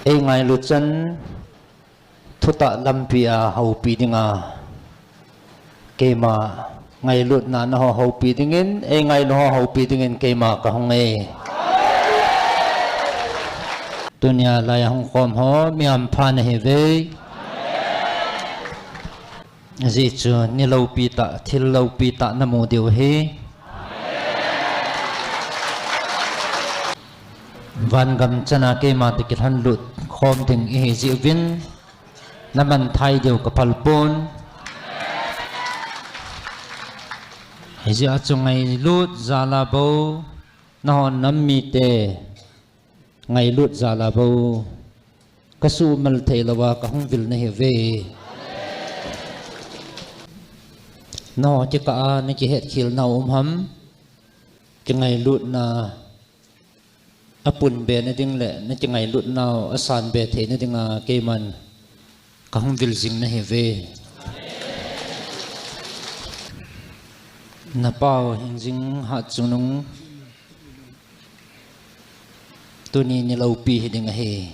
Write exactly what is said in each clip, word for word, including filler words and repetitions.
Ei ngailu chan thutah lampi a houpi dinga, keima ngailutna naho houpi dingin, ei ngailu ho houpi dingin keima kahung e. Tunia lai a hung khom ho, mi hampha nahiuve. Ajeh chu ni loupi tah, thil loupi tah namu diu ahi. Vangam chana keima toh kilhonlut khom ding ihi jeh uvin, namanthei diu kaphal pon. Hijeh a chu ngailut jal a bou, nahon nam mite ngailut jal a bou, kasuhmal thei louva kahung vil nahiuve. Naho kikah a nakihetkhel nau um ham? Kingailutna apunbe na ding le nakingailutnau asanbe theina dinga keiman kahung vil jing nahiuve. Napau Hingjing Hatchungnung, tuni ni loupi hiding ahi.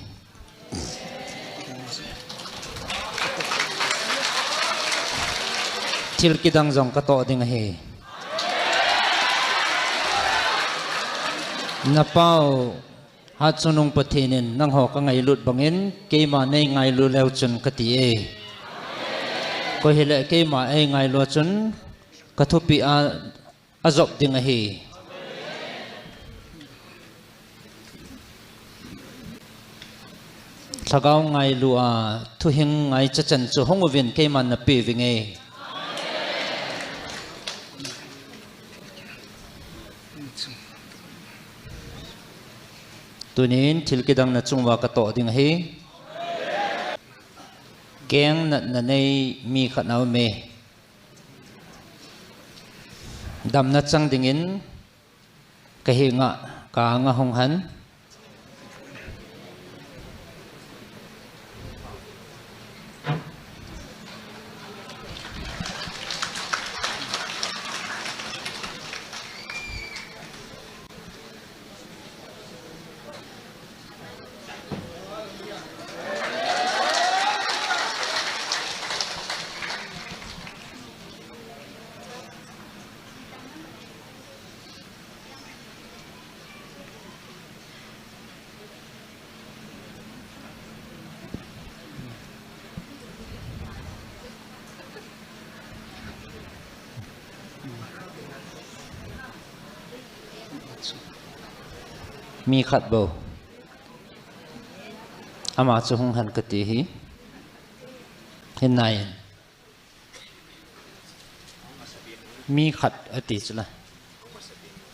Thil kidang jong katoh ding ahi. Napau Hatchungnung Pathen in nangho kangailut bangin keima neingailu leu chun kati e. Koi hile keima eingailu a chun kathupeh a ajop ding ahi. Lhagao ngailu a thuhing ngaicha chan chu hung uvin keiman napeh uvinge. Tunin thil kidang nachunguva katoh ding ahi. Keng natna nei mi khat aume. Damna chang dingin kahenga, kaanga hung hen. Mi khat bou. Ama chu hung hen kati hi. Hin nai. Mi khat ati chu la.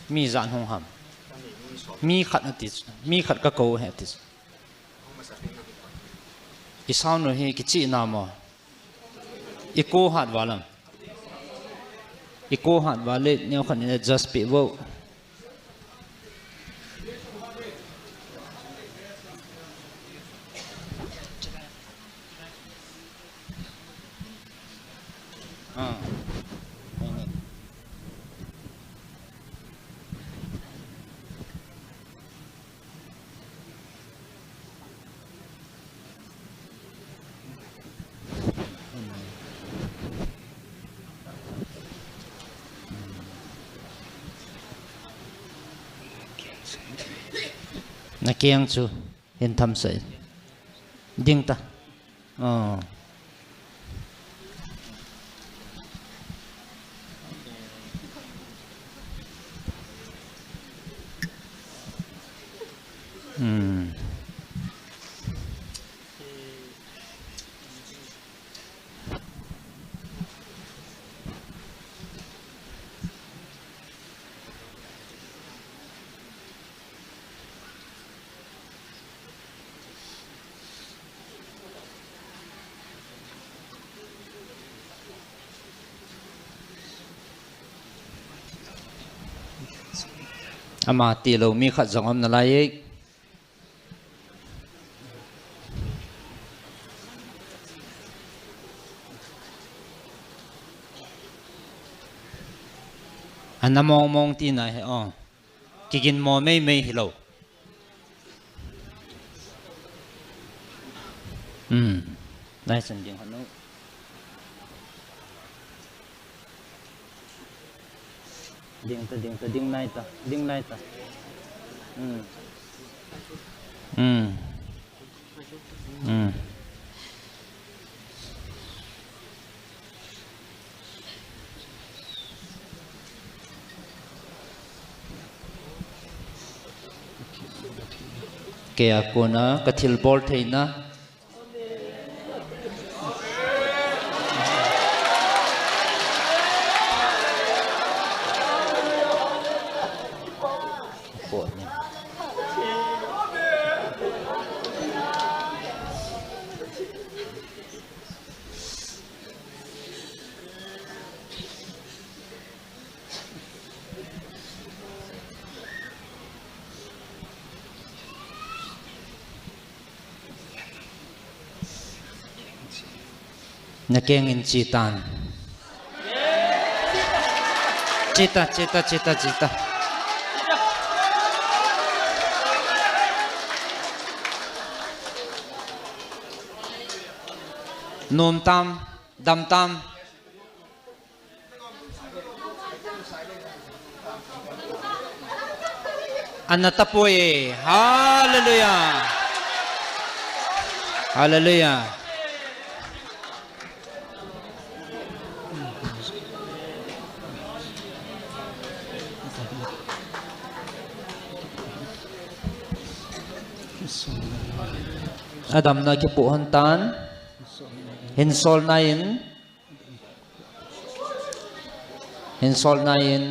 Mi jan hung ham? Mi khat ati chu la. Mi khat kakou ahi ati chu. I sound u hi kichih na mo? I ko hat val am? I ko hat val le, neo khat in adjust peh vo. Ah. Na keng chu hin tham sah in. Ding ta. Oh. Hmm. Ama tilou mi khat jong um nalai e. Ana mong mong tina hi, oh. Kigin mo mei mei hilou. Hmm. Nai san ding hanu. Ding ta, ding ta, ding nai ta, ding nai ta. Hmm. Hmm. Hmm. Kei a kona ka thilbol theina. Na keng in chi tan. Chi ta, chi ta, chi ta, chi ta. Nom tam, dam tam. Ana tapoi. Hallelujah. Hallelujah. Adamna kipoh hon tan. Hin sol nai in. Hin sol nai in.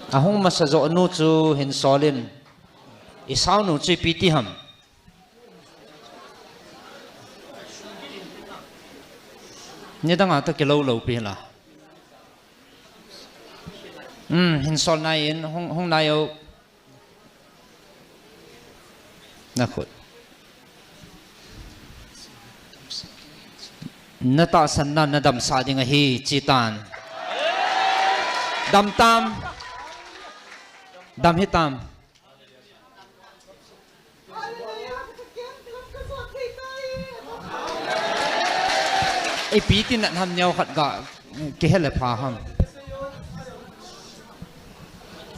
Ahung masa jo nu chu hin sol in. I sau nu chu ipi ti ham. Nidang a ta kilou lou pi la. Hmm, hin sol nai in, hung, hung nai o. Na khut. Na tahsan na, na damsah ding ahi, chi tan. Dam tam. Dam hi tam. Ipi ti nat ham neo khat ga kihel le pha ham.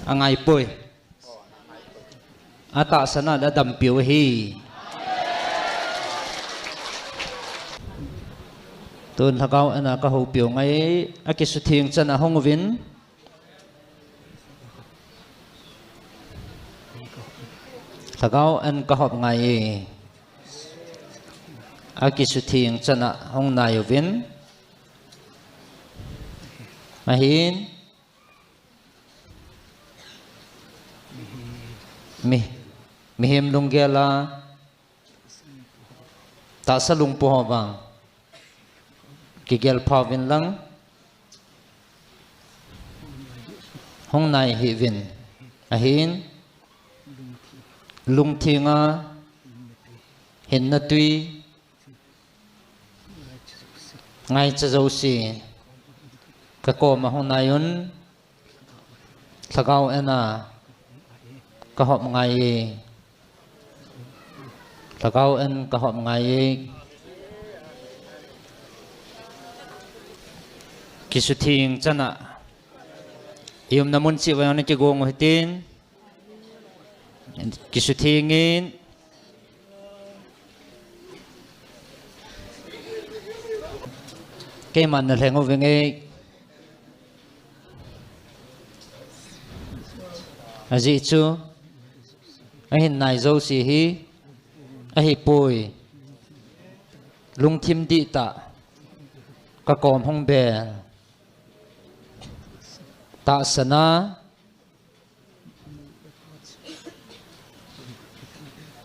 Angai poi. Atahsan a da dampiu ahi. Tun lhagao ana ka houpiu ngai, akisutheng chan a hung uvin. Lhagao an ka hop ngai e. Akisutheng chan a hung nai uvin. Ahin. Mi, mihem lunggel a. Tahsa lungpo ho vang. Kigel pha uvin lang. Hung nai hih uvin. Ahin. Lungtheng a. Hinna tui. Ngaicha jouse. Ka kom a hung nai un. Lhagao an a ka hop ngai e. Lhagao an ka hop ngai e. Kisutheng chan a. I umna mun cheh uva jong na kigong u hitin. Kisutheng in. Keiman na lheng uving e. Ajeh chu. Ahin nai jouse hi. Ahipoi. Lungthim dihtah. Ka kom hung bel. Tahsan a.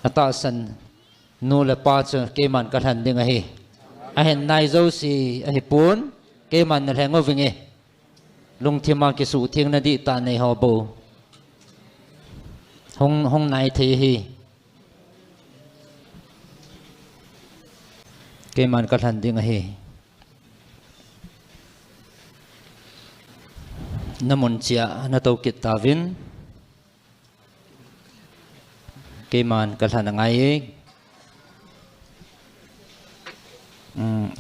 Atahsan nu le pa chu keiman ka lhen ding ahi. Ahin nai jouse ahipon, keiman na lheng uving e. Lungthim a kisuhthengna dihtah nei ho bou. Hung, hung nai thei ahi. Keiman ka lhen ding ahi. Na mun cheh a na tou kit tauvin. Keiman ka lhen angai e.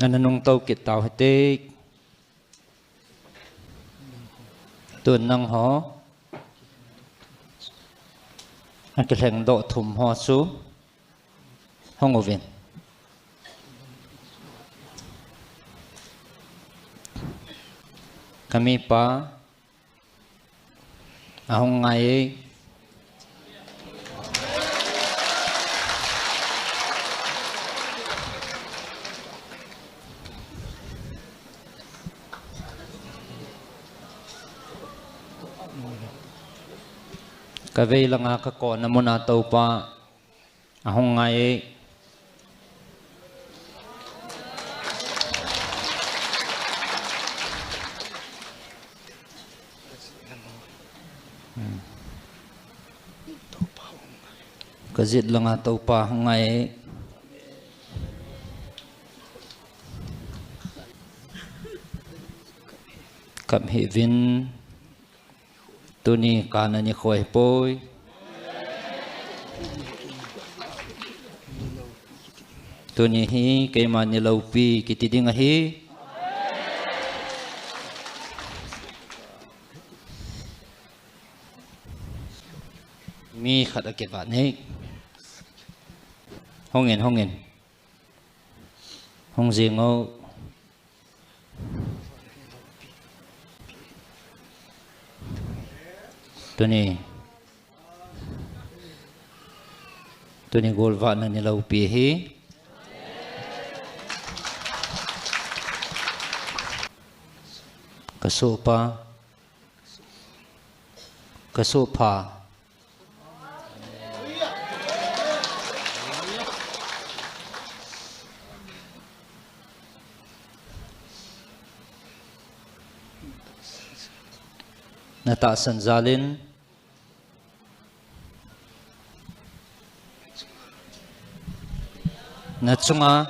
Ana nungto kit tau hite. Tun nangho akilheng doh thum ho chu hung uvin. Kamipa ahung ngai e. Kavei langa kakona muna Toupa ahung ngai e. Hmm. Kajet langa Toupa ahung ngai e. Kap hih uvin. Tuni kana nikho ahipoi. Tuni hi keima niloupi kiti ding ahi. Mi khat akivah nei. Hungin, hungin. Hung jing o. Tuni, tuni golvahna niloupi hi. Kasohpa, kasohpha. Natahsan jalin, nachunga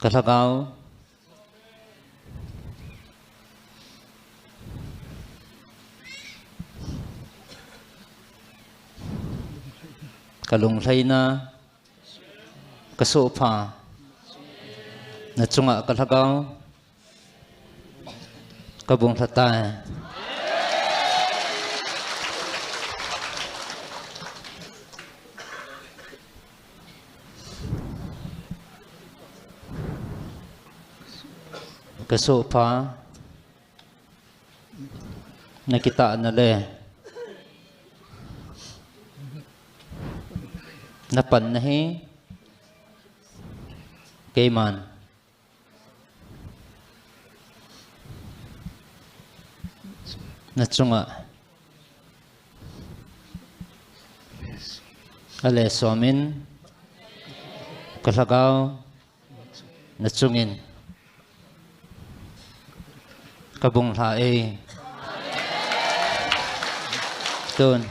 kalhagao kalunglhaina, kasohpha, nachunga kalhagao kabunglha tai. Kasohpha, nakitahna le napanna hi keiman nachunga alesomin, kalhagao nachungin kabunglha e. Tun,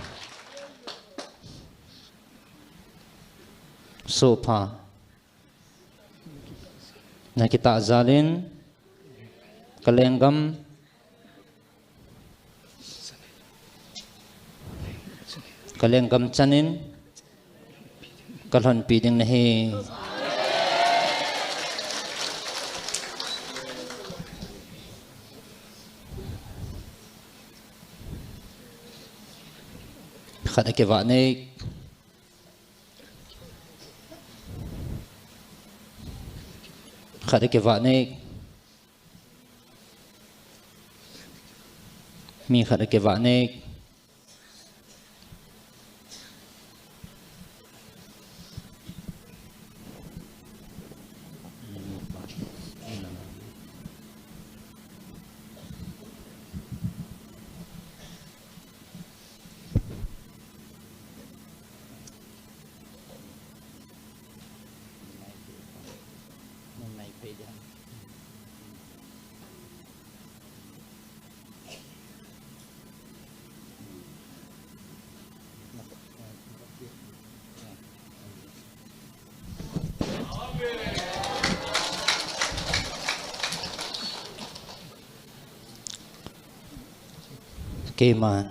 sohpha, nakitah jalin kalenggam, kalenggam chanin kalhonpi ding nahi. Khat akivah nei. Khat akivah nei. Mi khat akivah nei. Keiman.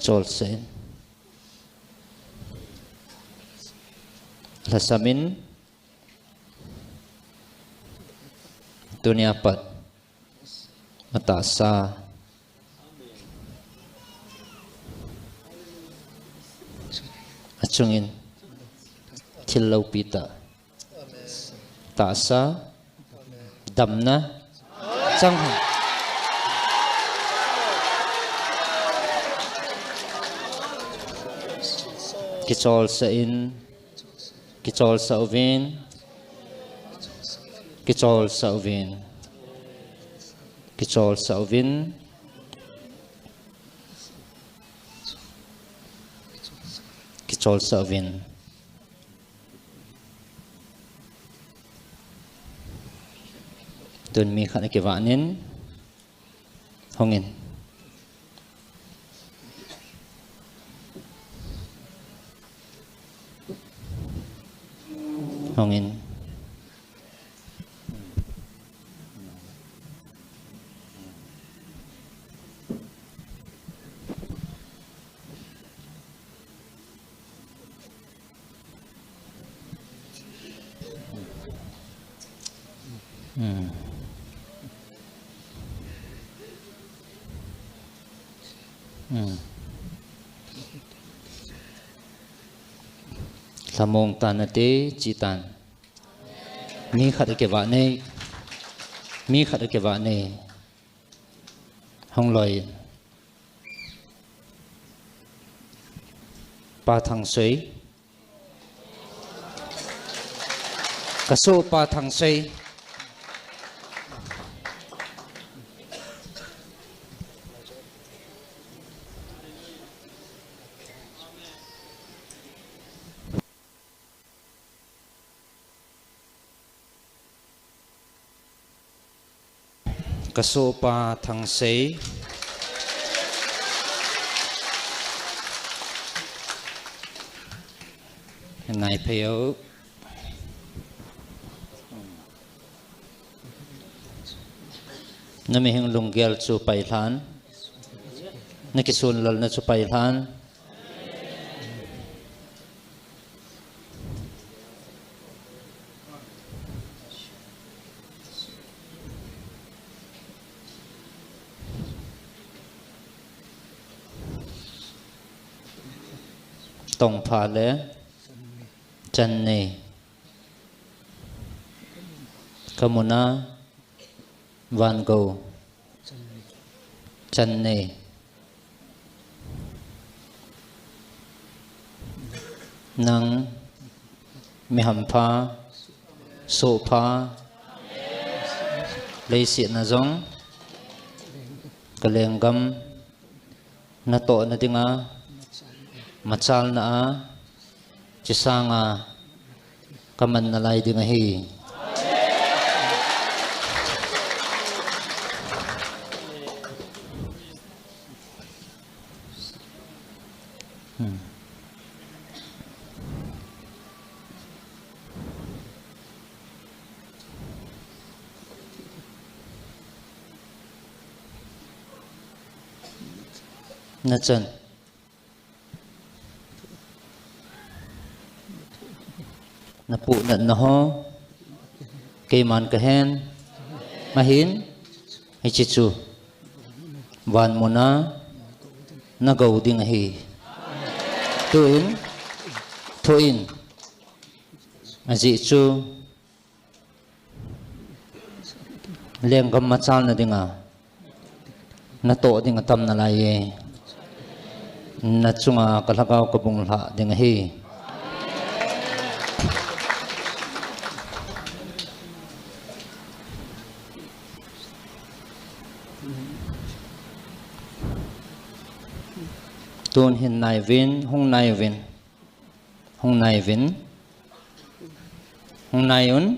Cholsah in. Lhasam in. Tunia pat. Atahsa. Achungin. Thil loupi tah. Tahsa. Damna. Chang. Kicholsah in. Kicholsah uvin. Kicholsah uvin. Kicholsah uvin. Kicholsah uvin. Tun mi khat akivah in. Hongin. Hongin. Hmm. Hmm. Lhamong tan nate, chi tan. Mi khat akivah e. Mi khat akivah e. Hong loi. Pa Thangsei. Ka sohpa Thangsei. Ka sohpa Thangsei. Nai phei o. Na mihing lunggel chu pailhan. Na kisunlolna chu pailhan. Tongpha le Chennai. Ka muna Van Gogh. Chennai. Nang mi hampha, sohpha, leiset na jong, ka lenggam, natohna dinga, machalna a, chisanga, ka man nalai ding ahi. Hmm. Nachan. Napuhnatna ho keiman kahen. Ahin, hiche chu van muna nagou ding ahi. Tuin, tuin, ajeh chu lenggam machalna dinga, natoh ding atam nalai e. Na chunga ka lhagao ka bung lhah ding ahi. Tun hin nai uvin, hung nai uvin. Hung nai uvin. Hung nai un.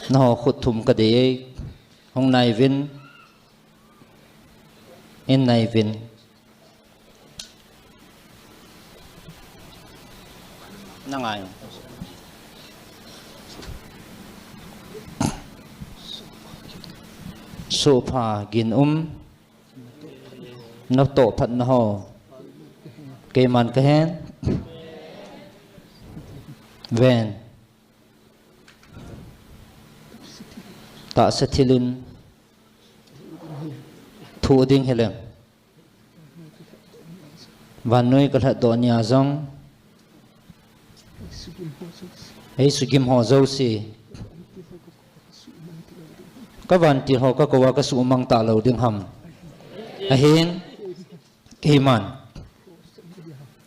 Nangho khut thum kadei e. Hung nai uvin. In nai uvin. Nangai. Sohpha gin um. Natoh phatna ho keiman kahen. Ven. Tahsa thilin thoh ding hileng, vannoi kalhatdoh nia jong, ei sugim ho jouse, kavantil ho kakou a kasuhmang talou ding ham. Ahin, keiman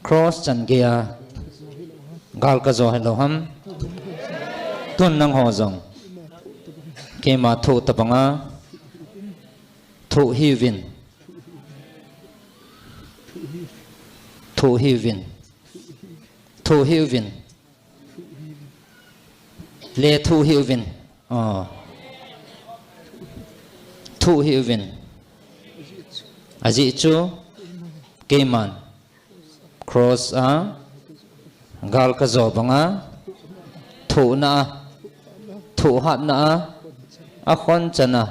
cross chan geiya gal kajo hilou ham. Tun nangho jong keima thoh tabanga thoh hiuvin. Thoh hiuvin. Thoh hiuvin. Le thoh hiuvin. Thoh hiuvin. Ajeh chu keiman cross a gal kajo banga thohna a, thohhatna a, akhon chana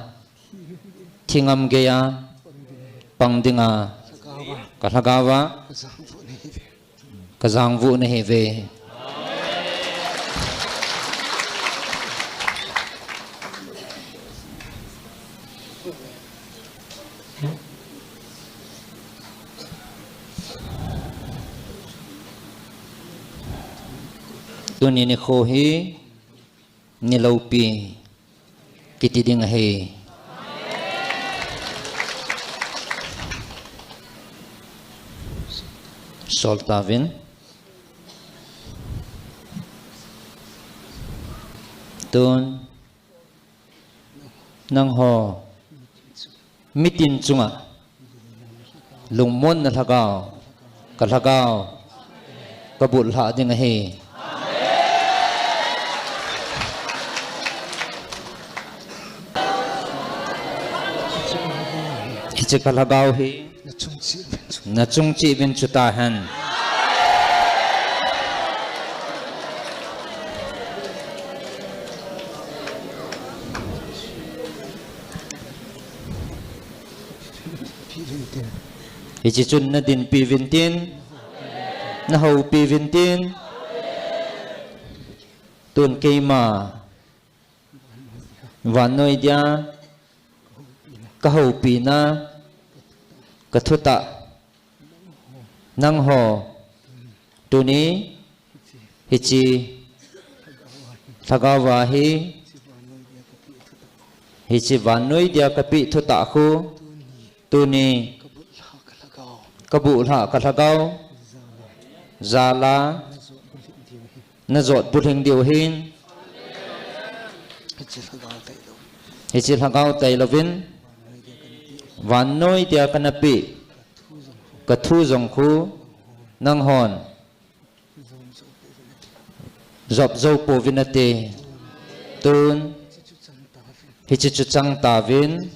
thingam geiya pang dinga kalhagao a kajangvuh nahiuve. Tuni nikho hi niloupi kiti ding ahi. Sol tauvin. Tun nangho mitin chunga lungmonna lhagao, kalhagao kabulhah ding ahi. Hiche kalhagao hi nachung cheh uvin chutahen. Hiche chun nadinpi uvin tin, nahoupi uvin tin. Tun keima vannoi dia kahoupina, kathutah, nangho tuni hiche lhagao a hi, hiche vannoi dia kapeh thutah khu tuni kabulhah kalhagao jal a najot bulhing diu ahin. Hiche lhagao tailouvin vannoi dia kanapeh kathu jong khu nanghon jop jou pouvin nate. Tun hiche chu chang tauvin,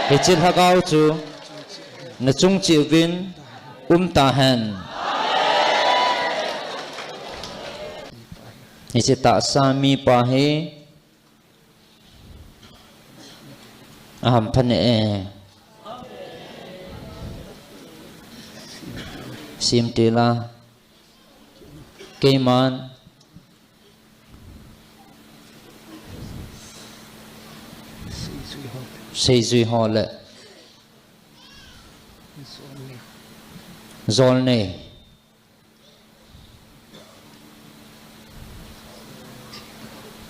hiche lhagao chu nachung cheh uvin umtahen. Hiche tahsa mipa hi ahamphat e. Simtila. Keiman seijui ho le jolnei,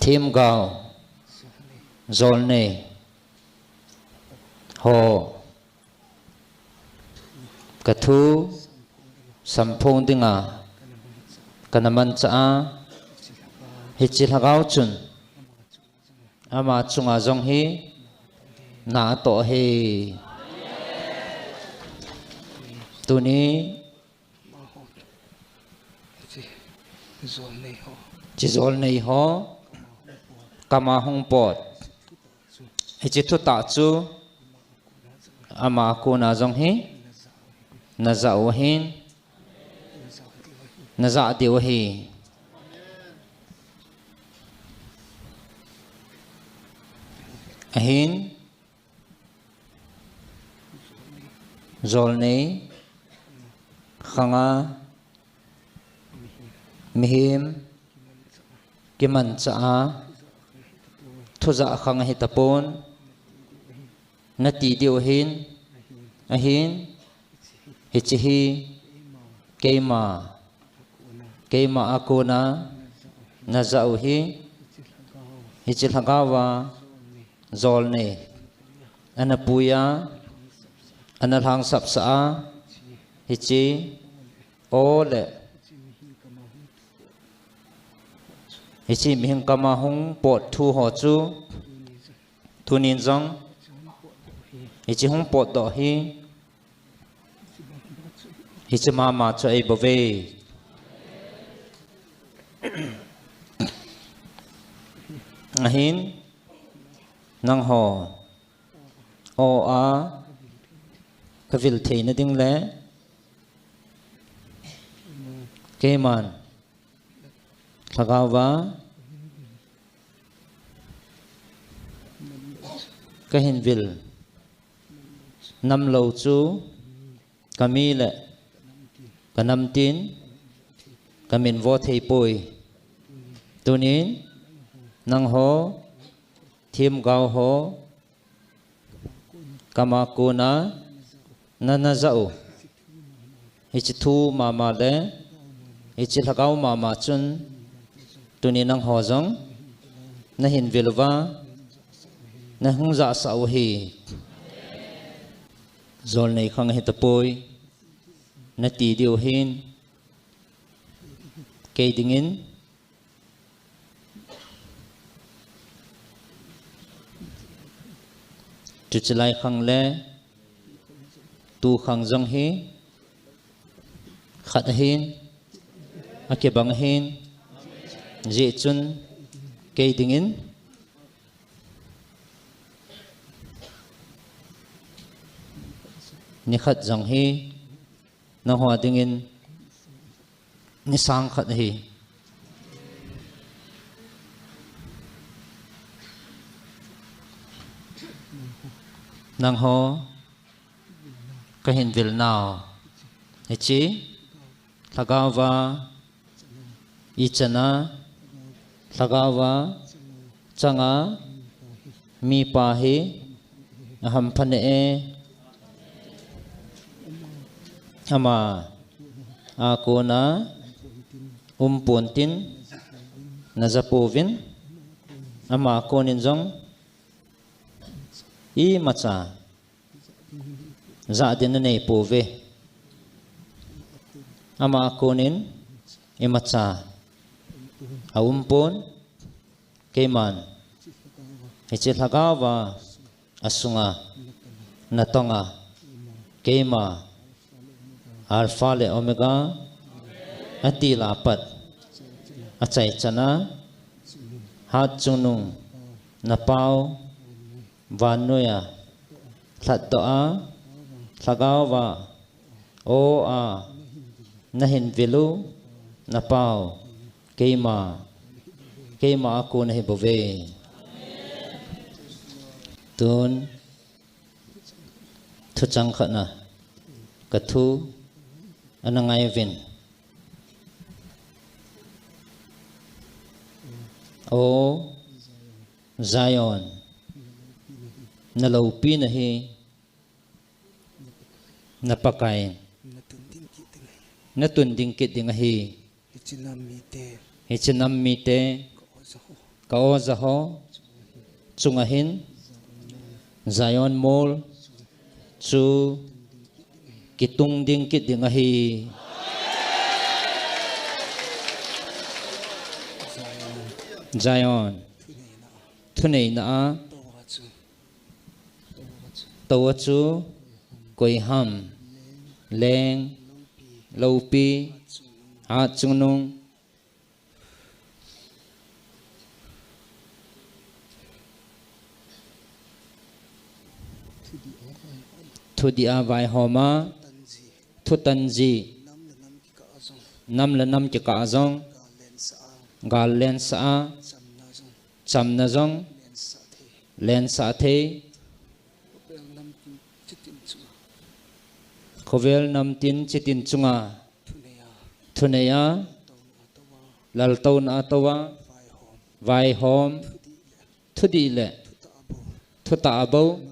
themgao jolnei ho kathu samphong dinga kana manchah a, hiche lhagao chun ama chunga jong hi na atoh ahi. Tuni hiche jolnei ho kama hung pot, hiche thutah chu ama kona jong hi najah u ahin, najah diu ahi. Ahin, Jolnei khanga mihem kimancha a thuja khang ahi tapon, nati diu ahin, ahin, hiche hi keima, keima a kona najah u hi, hiche lhagaova jolnei ana puiya, ana lhangsapsah a, hiche o le hiche mihem kama hung pot thu ho chu tunin jong hiche hung potdoh hi, hiche mama chu ahi bouve. Ahin, nangho o a kavil theina ding le keiman lhagaova kahin vil namlou chu kami le kanamtin kamin vo thei poi. Tunin nangho themgao ho kama kona na, najah u hiche thu mama le hiche lhagao mama chun tunin nangho jong nahin vil uva, nahung jahsah u ahi. Jolnei khang ahi tapoi, nati diu ahin, kei dingin chuche lai khang le tu khang jong hi khat ahin, akibang ahin, hijeh chun kei dingin nikhat jong hi nangho dingin ni sang khat ahi. Nangho kahin vil nau hiche lhagaova ichan a, lhagaova changa mipa hi ahamphat e. Ama a kona umpon tin najah pouvin, ama konin jong imacha jah din nanei pouve. Ama konin imacha aumpon, keiman hiche lhagaova asunga natonga keima Alpha le Omega, atil a pat achaichan a, hatchungnung napao, vannoiya lhatdoh a, lhagaova o a nahin vil u napao, keima, keima a kon ahi bouve. Tun thuchang khatna kathu ana ngaiuvin. O Zion, naloupina hi na Pakai natun ding kit ding ahi. Hiche nam mite, ka oja ho chunga hin Zion mol chu kitung ding kit ding ahi. Zion, thuneina a tou a chu koiham, leng, loupi, hatchungnung, thudih a vaihom a, thutanji, nam le nam kikah a jong gal lensah a, chamna jong lensah thei. Khopel lam chu, chutin chu. Khovel namtin chitin chunga. Thuneiya. Laltouna a toa. Vaihom. Thudih le. Thutah abou.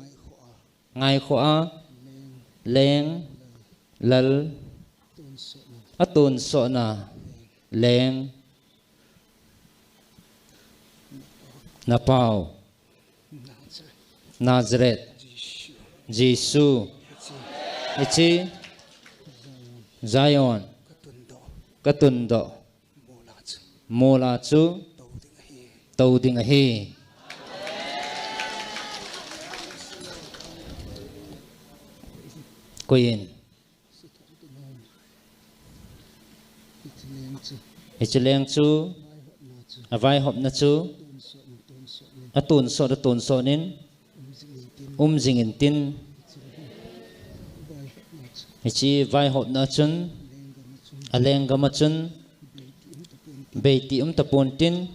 Ngaikhoa. Leng. Lal. Atonsotna. Leng. Napau. Nazareth. Jesu. Hiche. Zion. Katundoh. Mola chu. Tou ding ahi. Koiyin. Hiche leng chu. Avaihopna chu. Atonsot, atonsot in. Umjing intin. Hiche vaihopna chun. Alenggam a chun. Beiti umtapontin.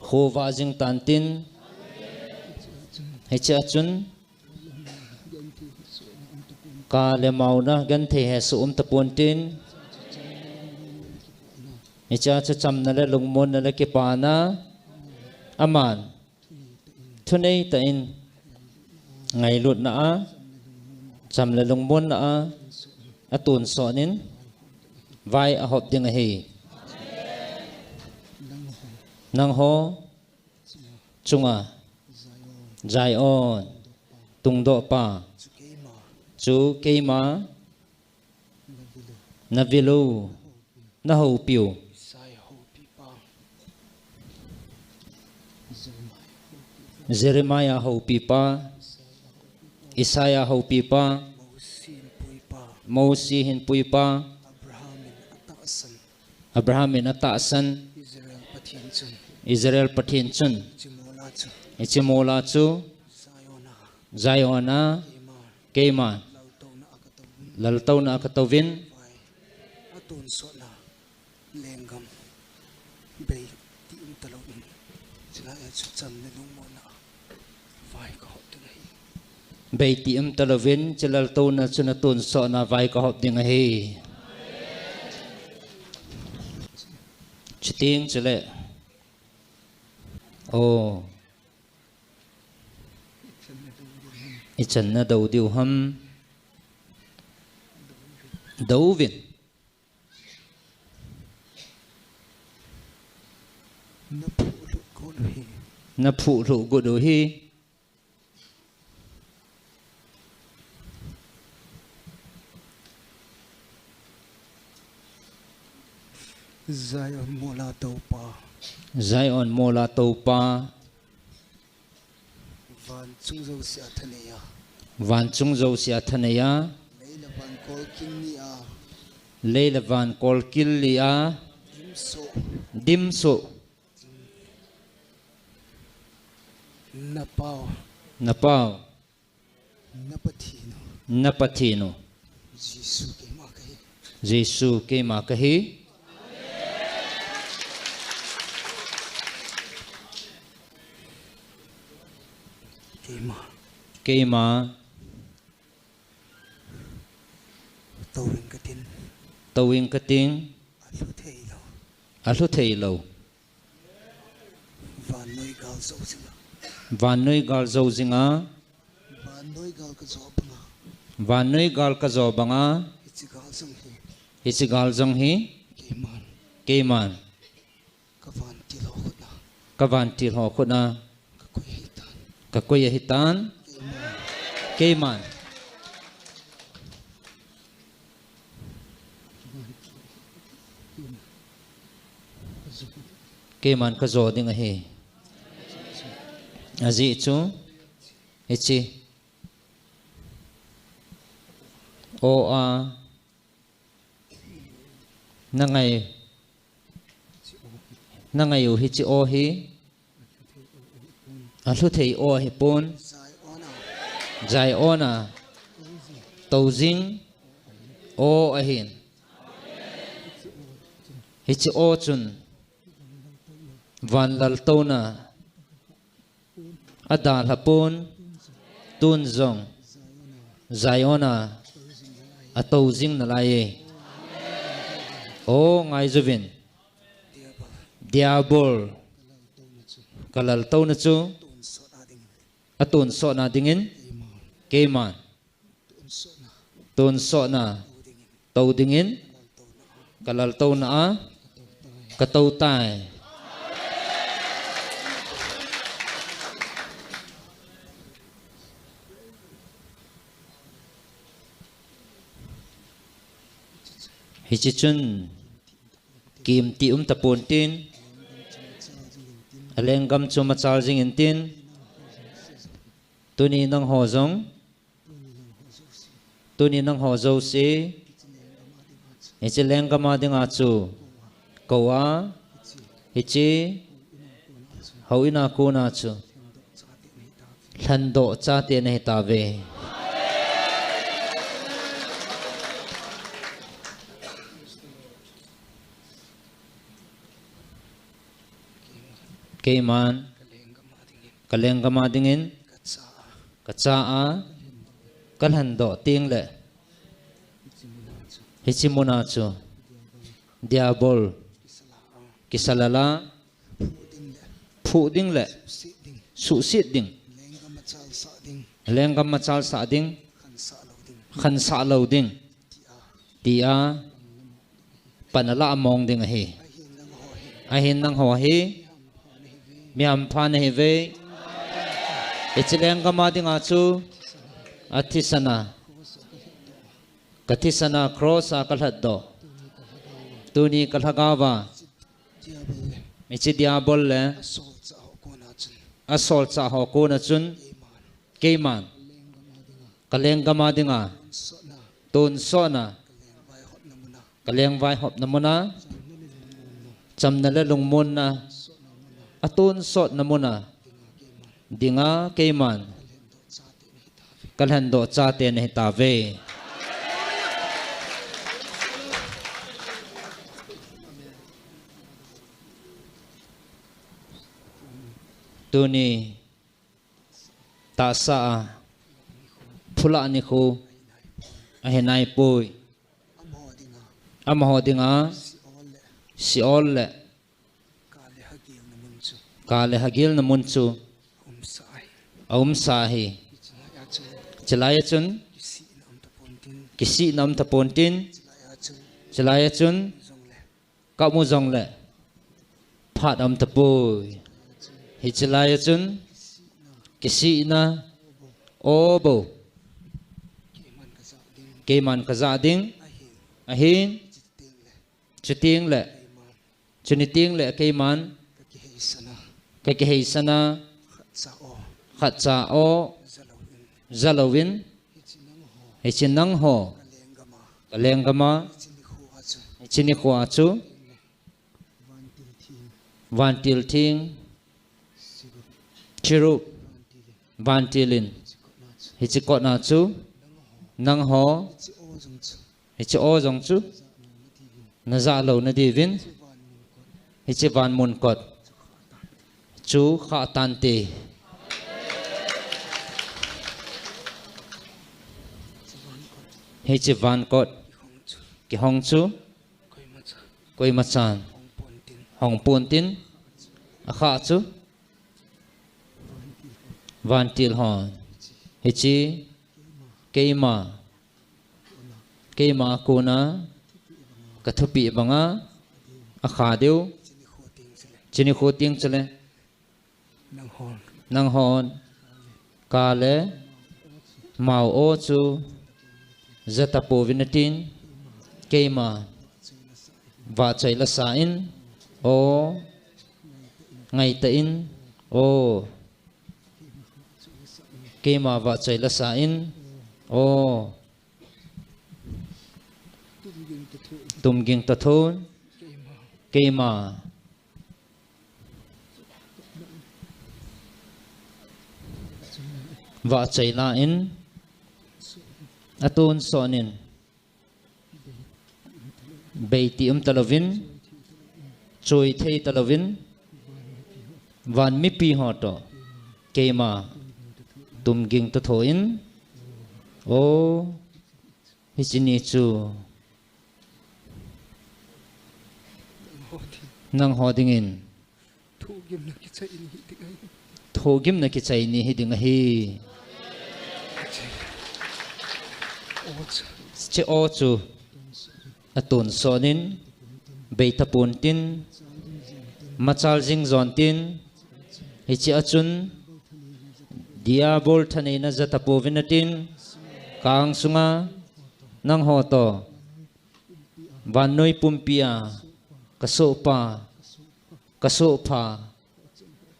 Khovah jing tantin. Hiche a chun. Ka le mauna genthei hesoh umtapontin. Hiche a chu chamna le lungmonna le kipana. Aman. Thunei tah in. Ngailutna a. Cham le lungmonna a. Atonsot in. Vai ahop ding ahi. Nangho. Chunga. Zion. Tungdohpa. Chu keima. Navilu. Nahoupiu. Jeremiah houpipa. Isaiah houpipa. Mosi hinpuipa. Abraham in atahsan. Israel Pathen chun. Hiche mola chu. Zion a. Keiman. Laltouna a katouvin. Lenggam. Beiti umtalouvin. Chulai a chu cham le lungmonna. Vai kahop ding ahi. Beiti umtalouvin, hiche laltouna chun atonsotna vai kahop ding ahi. Chuteng chule. O. Ichan nadou diu ham. Douvin. Naphuh lhuh got u hi. Zion mola toupa. Zion mola toupa. Van chung jousea thaneiya. Van chung jousea thaneiya. Lei le van kolkil nia. Lei le van kolkil nia. Dimsoh. Dimsoh. Napau. Napau. Napathen u. Napathen u. Jesu keima kahi. Jesu keima kahi. Keima. Keima. Touvinge kating. Touvinge kating. Alhutheilou. Alhutheilou. Vannoi gal jou jinga. Vannoi gal jou jinga. Vannoi gal kajo banga. Vannoi gal kajo banga. Hiche gal jong hi. Hiche gal jong hi. Keiman. Keiman. Kavantil ho khutna. Kavantil ho khutna. Kakoi ahitan. Kakoi ahitan. Keiman. Keiman. Keiman kajo ding ahi. Ajeh chu. Hiche. O a. Nangai. Nangai u hiche o hi. Alhuthei o ahipon. Zion a. Toujing. O ahin. Hiche o chun. Van laltouna. Adalhapon. Tun jong. Zion a. Ato jing nalai e. O, ngaijuvin. Diabol. Kalaltouna chu. Atonsotna dingin. Keiman. Tonsotna. Tou dingin. Kalaltouna a. Katou tai. Hiche chun kimti um tapon tin, alenggam chu machal jingin tin, tuni nangho jong, tuni nangho jouse, hiche lenggam a dinga chu, kou a, hiche, houin a kona chu, lhendoh chate nahitauve. Keiman, kalenggam a dingin, kacha a, kalhendoh tengle, hiche muna chu, Diabol, kisalala, phuh ding le, suhset ding, lenggam machal sah ding, khansah lou ding, tia, pan alah mong ding ahi. Ahin nangho hi, mi hampha nahiuve. Hiche lenggam a dinga chu, athisana, kathisana cross a kalhatdoh. Tuni kalhagao a, hiche Diabol le, asolchah ho kona chun, keiman, kalenggam a dinga, tonsotna, kalengvaihopna muna, chamna le lungmonna, atonsotna muna, dinga keiman, kalhendoh chate nahitauve. Tuni, tahsa a, phulah nikho, ahinaipoi. Amaho dinga, Sheol le, kale hagilna mun chu, aumsa ahi. Chulai a chun, kisihna um tapon tin, chulai a chun, kamu jongle, phat aum tapoi. Hiche lai a chun, kisihna, o bou, keiman kajah ding, ahin, chutengle, chuni tengle keiman, kakiheisana, khatcha o, jalouvin, hiche nangho, kalenggam a, hiche nikho a chu, vantil theng, cherub, vantil in, hiche kotna chu, nangho, hiche o jong chu, najah louna diuvin, hiche vanmun kot chu khah tante. Hiche van kot kihong chu, koimachan hong pon tin, akhah chu, vantil hon, hiche, keima, keima a kona, kathupeh banga, akhah diu, chuni nikho teng chule, nanghon, kale, mao o chu, jatapouvin atin, keima, vahchoi lasa in, o, ngaitah in, o, keima vahchoi lasa in, o, tumging toh thon, keima, vahchoi la in, atonsot in, beiti um talouvin, choi thei talouvin, van mipi ho toh, keima, tumging toh thon, o, Hiche ni chu nangho dingin thugimna kichai ni hi ding ahi. Thugimna kichai ni hi ding ahi. Hiche o chu atonsot in, beitapon tin, machal jing jon tin, hiche a chun diabol thaneina jatapouvin tin, ka ang sunga nangho toh vannoi pumpi a kasohpa, kasohpha,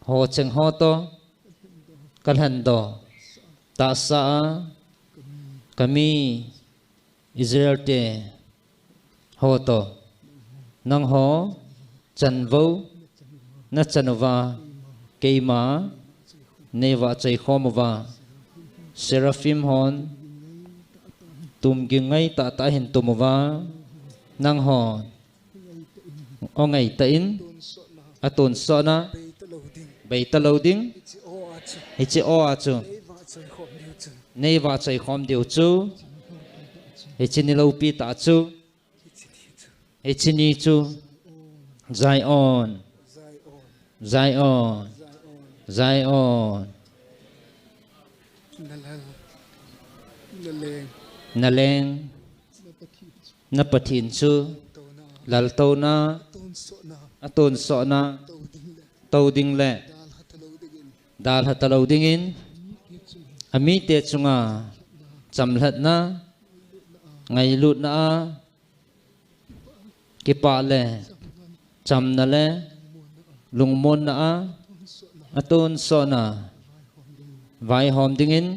ho cheng ho toh kalhendoh tahsa a kami Israel te ho toh nangho chanvou nachan uva keima neivahchoi khom uva, Seraphim hon tumging ngai tahtah ahin tum uva, nanghon o ngai tah in, atonsot na beita lou ding. Hiche o a chu neivahchoi khom diu chu, hiche ni loupi tah chu, hiche ni chu Zion, Zion, Zion. Naleng na Pathen chu laltouna, atonsot na tou ding le dalha talou dingin, amite chunga chamlhatna, ngailutna a kipah le chamna le lungmonna a atonsot na vaihom dingin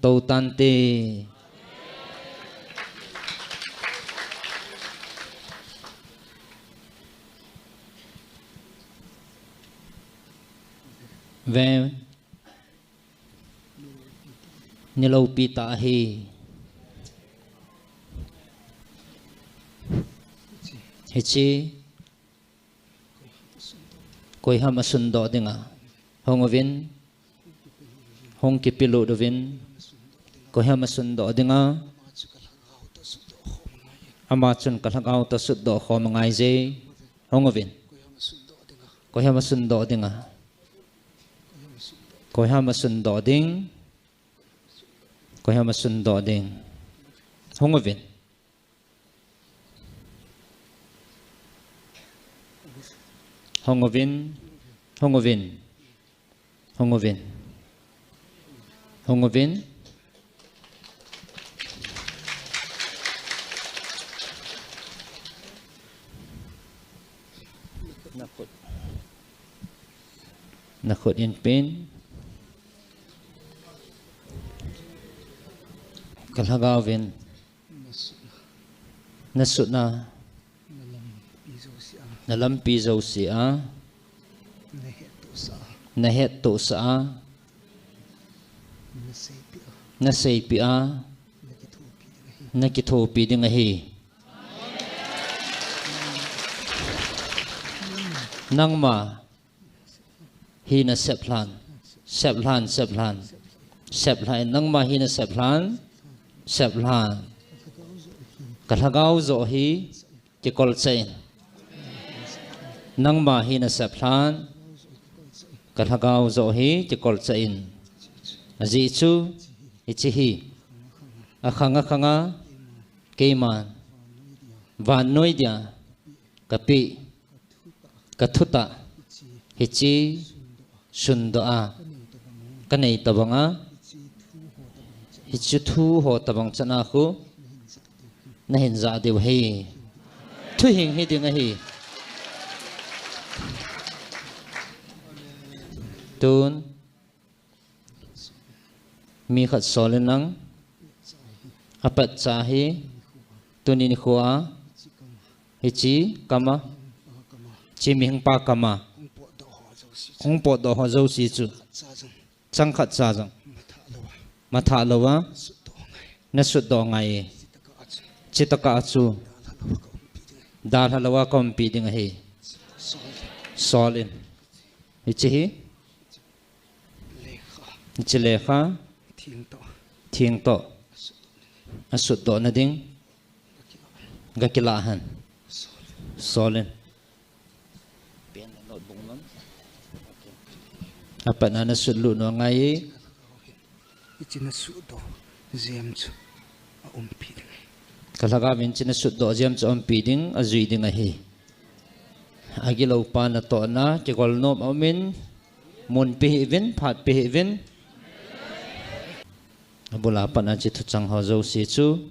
tou tante. Ven, ni loupi tah ahi. Hiche koiham asundoh dinga hung uvin, hung kipelut uvin, koiham asundoh dinga, ama chun kalhagao toh sutdoh khom angaije. Hung uvin, koiham asundoh dinga, koiham asundoh ding, koiham asundoh ding. Hung uvin. Hung uvin, hung uvin, hung uvin, hung uvin. Nakhut, nakhut in pen. Kalhagao vin nasutna, nalampi jouse a, nahettohsah a, naseipeh a, nakithopi ding ahi. Nangma hi nasep lhan, sep lhan, sep lhan, sep lhan, nangma hi nasep lhan, sep lhan. Kalhagao joh hi kikolchah in. Nangma hi nasep lhan, kalhagao joh hi kikolchah in. Ajeh chu, hiche hi akhang akhanga keiman vannoi dia kapeh, kathutah, hiche sundoh a kanei tobanga, hiche thu ho tobang chana khu nahin jah diu ahi. Thuhing hi ding ahi. Tun mi khat sol in lang, apatcha hi tuni nikho a hiche kama, hiche mihing pa kama hung potdoh ho jouse chu changkhat cha jong mathah louva nasutdoh ngai e. Chutaka chu dalha louva kaumpi ding ahi. Sol in. Hiche hi, hiche lekha theng toh Asutdoh na ding. Ga kila han. Solin. Pen le notebook man. Apat na nasutlut nu angai. Hiche nasutdoh jeng chu aumpi ding. Ka lhagao vin hiche nasutdoh jeng chu aumpi ding, ajui ding ahi. Agilou pa natohna, kigolnom aumin, mun pe hih uvin, phat pe hih uvin. Abul a pat na hiche thuchang ho jouse chu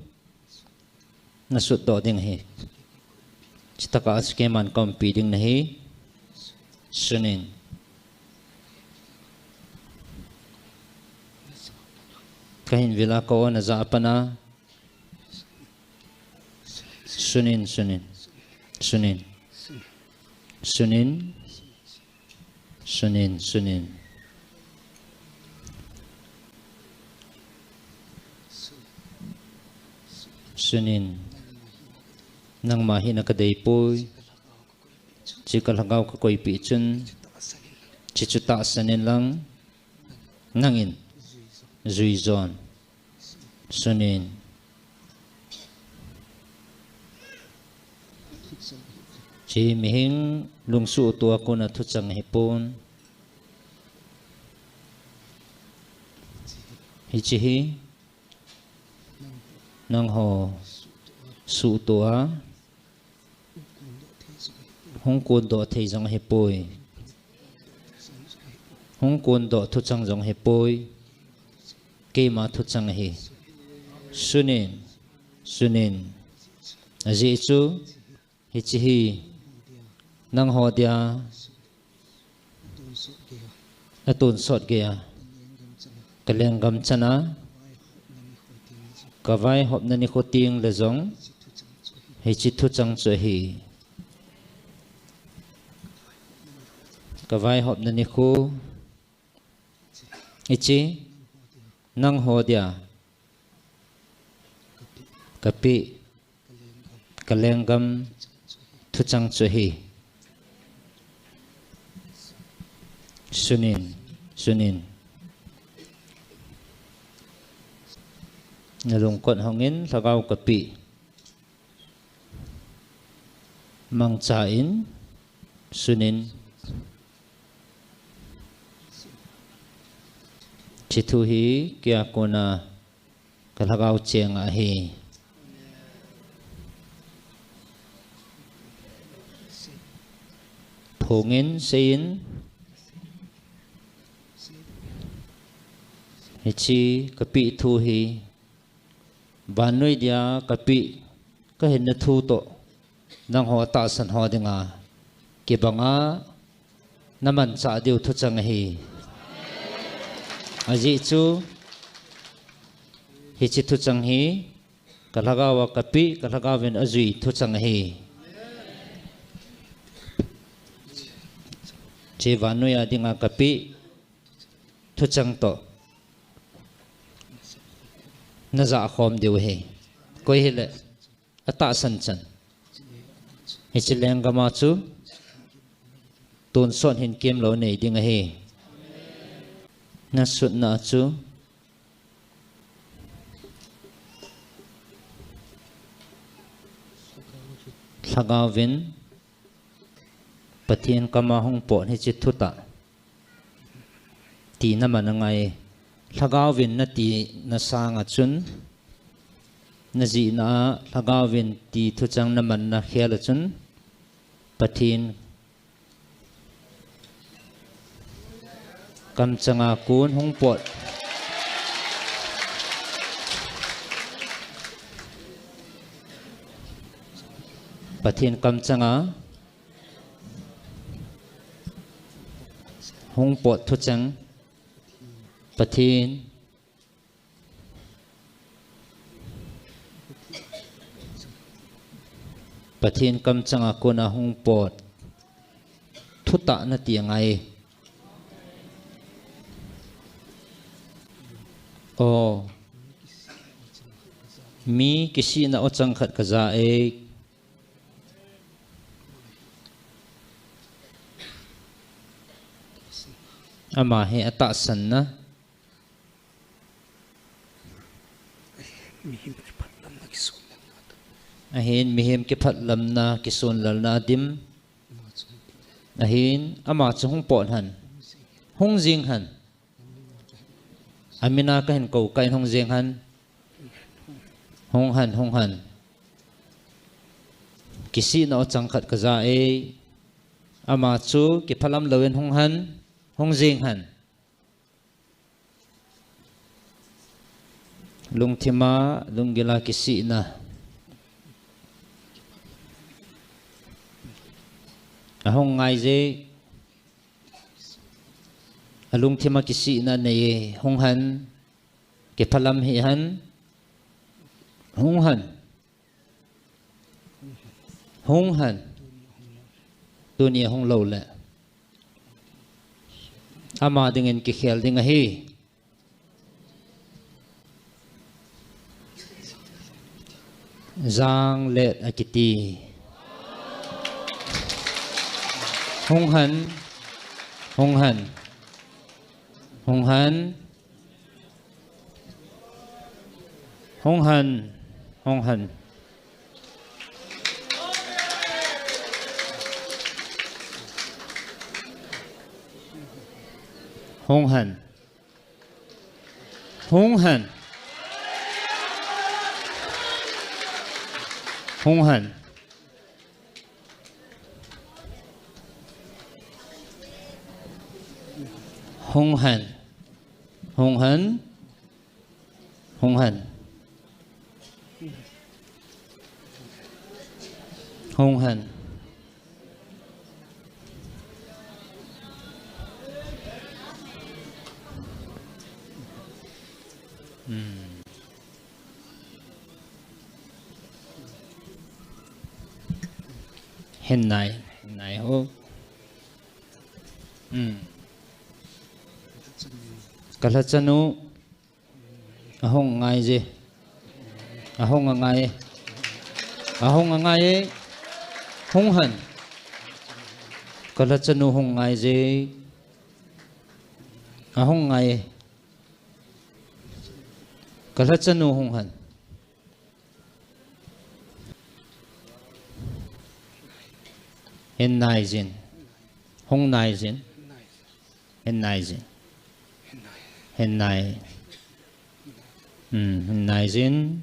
nasutdoh ding ahi. Chutaka chu keiman kaumpi ding nahi. Sunin. Kahin vela ka-on a ja a pat na. Sunin, sunin. Sunin. Sunin. Sunin, sunin. Sunin. Nangma hina kadei poi. Hiche ka lhagao kakoipeh chun. Hiche chu tahsan in lang. Nangin. Jui jon. Sunin. Hiche mihing lungsuhtoh a kona thuchang ahipon. Hiche hi nangho suhtoh a hung kondoh thei jong ahipoi. Hung kondoh thuchang jong ahipoi. Keima thuchang ahi. Sunin, sunin. Ajeh chu, hiche hi nangho dia atonsot geiya, ka lenggam chana, ka vaihopna nikho teng le jong, hiche thuchang chu ahi. Ka vaihopna nikho, hiche, nangho dia, kapeh, ka lenggam, thuchang chu ahi. Sunin, sunin. Nalungkot hongin lhagao kapeh. Mangcha in, sunin. Hiche thu hi keia kona ka lhagao cheng ahi. Phongin, seiyin, hiche kapeh thu hi, vannoi dia kapeh, kahinna thu toh, nangho tahsan ho dinga, kibanga, namanchah diu thuchang ahi. Ajeh chu, hiche thuchang hi, ka lhagao a kapeh, ka lhagao vin ajui thuchang ahi. Hiche vannoi a dinga kapeh, thuchang toh, najah khom diu ahi. Koi hile, atahsan chan. Hiche lenggam a chu, tonsot hinkemlou nei ding ahi. Nasutna chu, lhagao vin, Pathen kama hung pot hiche thutah. Ti naman angai. Lhagao vin nati na sanga chun, najihna a lhagao vin ti thuchang naman na khel a chun, Pathen kamchanga kon hung pot. Pathen kamchanga hung pot thuchang. Pathen Pathen kamchanga kona hung pot thutah nati angai. O, mi kisihna o chang khat kaja e. Ama hi atahsan na. Mihem kiphatlamna kisunlelna. Ahin mihem kiphatlamna kisunlelna adim. Ahin ama chu hung pot hen. Hung jing hen. Amina kahin kou kah in hung jing hen. Hung hen, hung hen. Kisihna o chang khat kaja e. Ama chu kiphalam louvin hung hen. Hung jing hen. Lungthima, lunggila kisihna. Ahung ngai je. Alungthima kisihna nei e. Hung hen. Kiphalam hih hen. Hung hen. Hung hen. Tuni ahung lou le. Ama dingin kikhel ding ahi. Janglet akiti. Hung hen. Hung hen. Hung hen. Hung hen. Hung hen. Hung hen. Hung hen. Hung hen. Hung hen. Hung hen. Hung hen. Hung hen. Hmm. Hin nai, hin nai ho. Hmm. Kalhachanu. Ahung ngai je. Ahung angai. Ahung angai e. Hung hen. Kalhachanu hung ngai je. Ahung ngai e. Kalhachanu hung hen. Hin nai jin. Hung nai jin. Hin nai jin. Hin nai. Hmm, hin nai jin.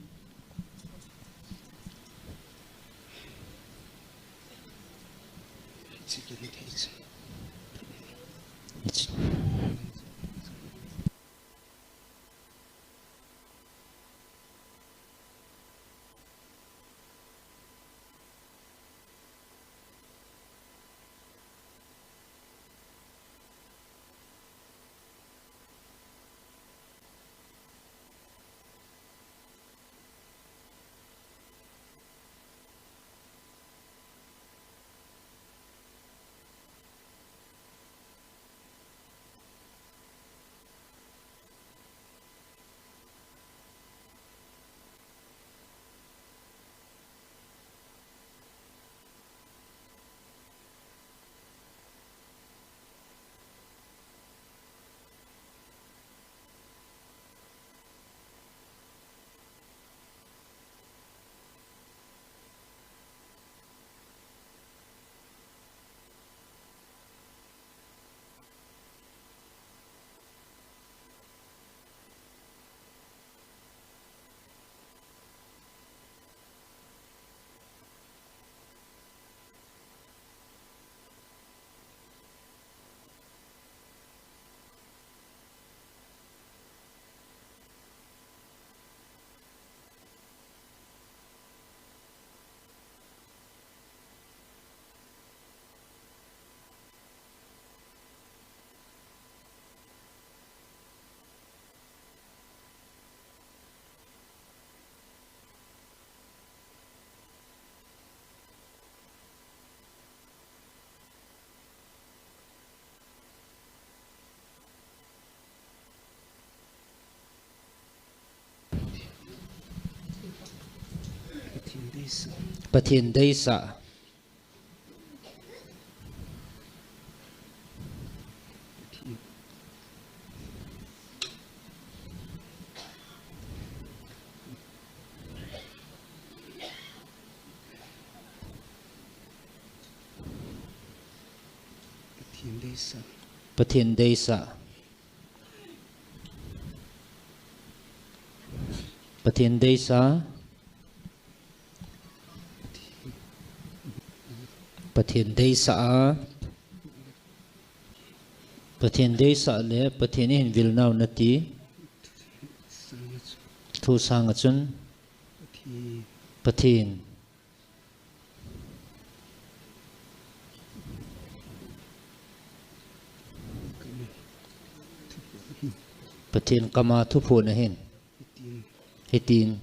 Pathen deisah. Pathen deisah. Pathen deisah. Pathen deisah a. Pathen deisah le Pathen in vil nau nati. Thu sanga chun. Pathen. Pathen kama thuphon ahin. Hitin.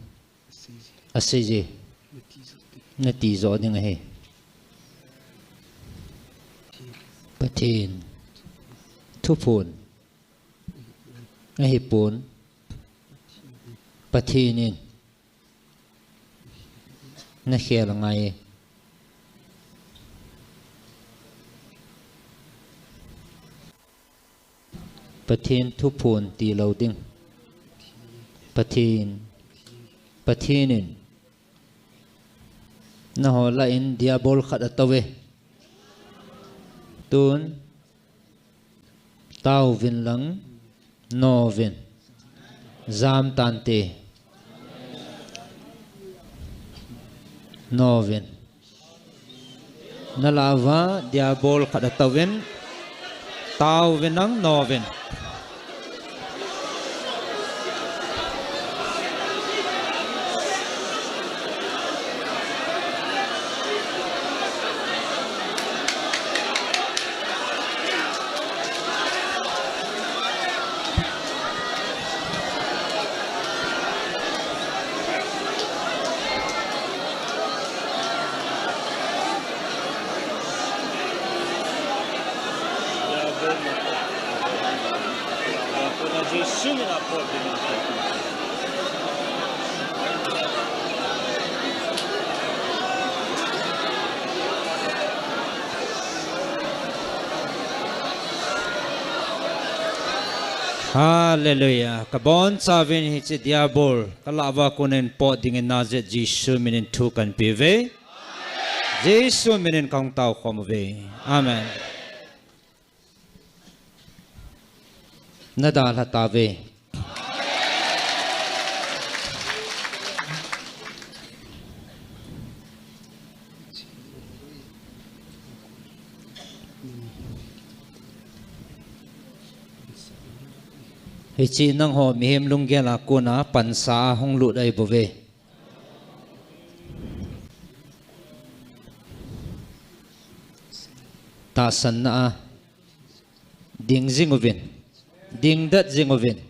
Asei je. Nati jo ding ahi. Pathen. Thuphon. Ahipon. Pathen in. Nakhel ngai. Pathen thuphon tilou ding. Pathen. Pathen in. Naho lah in diabol khat atouve. Tun. Taovin lang. Novin. Jam tante. Novin. Nalah uva diabol khat atouvin. Taovin lang novin. Hallelujah. Kabonchauvin hiche diabol kalah uva konin pot dingin Nazareth Jesu minin thu kahin peuve. Jesu minin kahung taokhom uve. Amen. Nadalha tauve. Hiche nangho mihem lunggel a kona pansa a hung lut ahibouve. Tahsanna a ding jing uvin, dingdet jing uvin.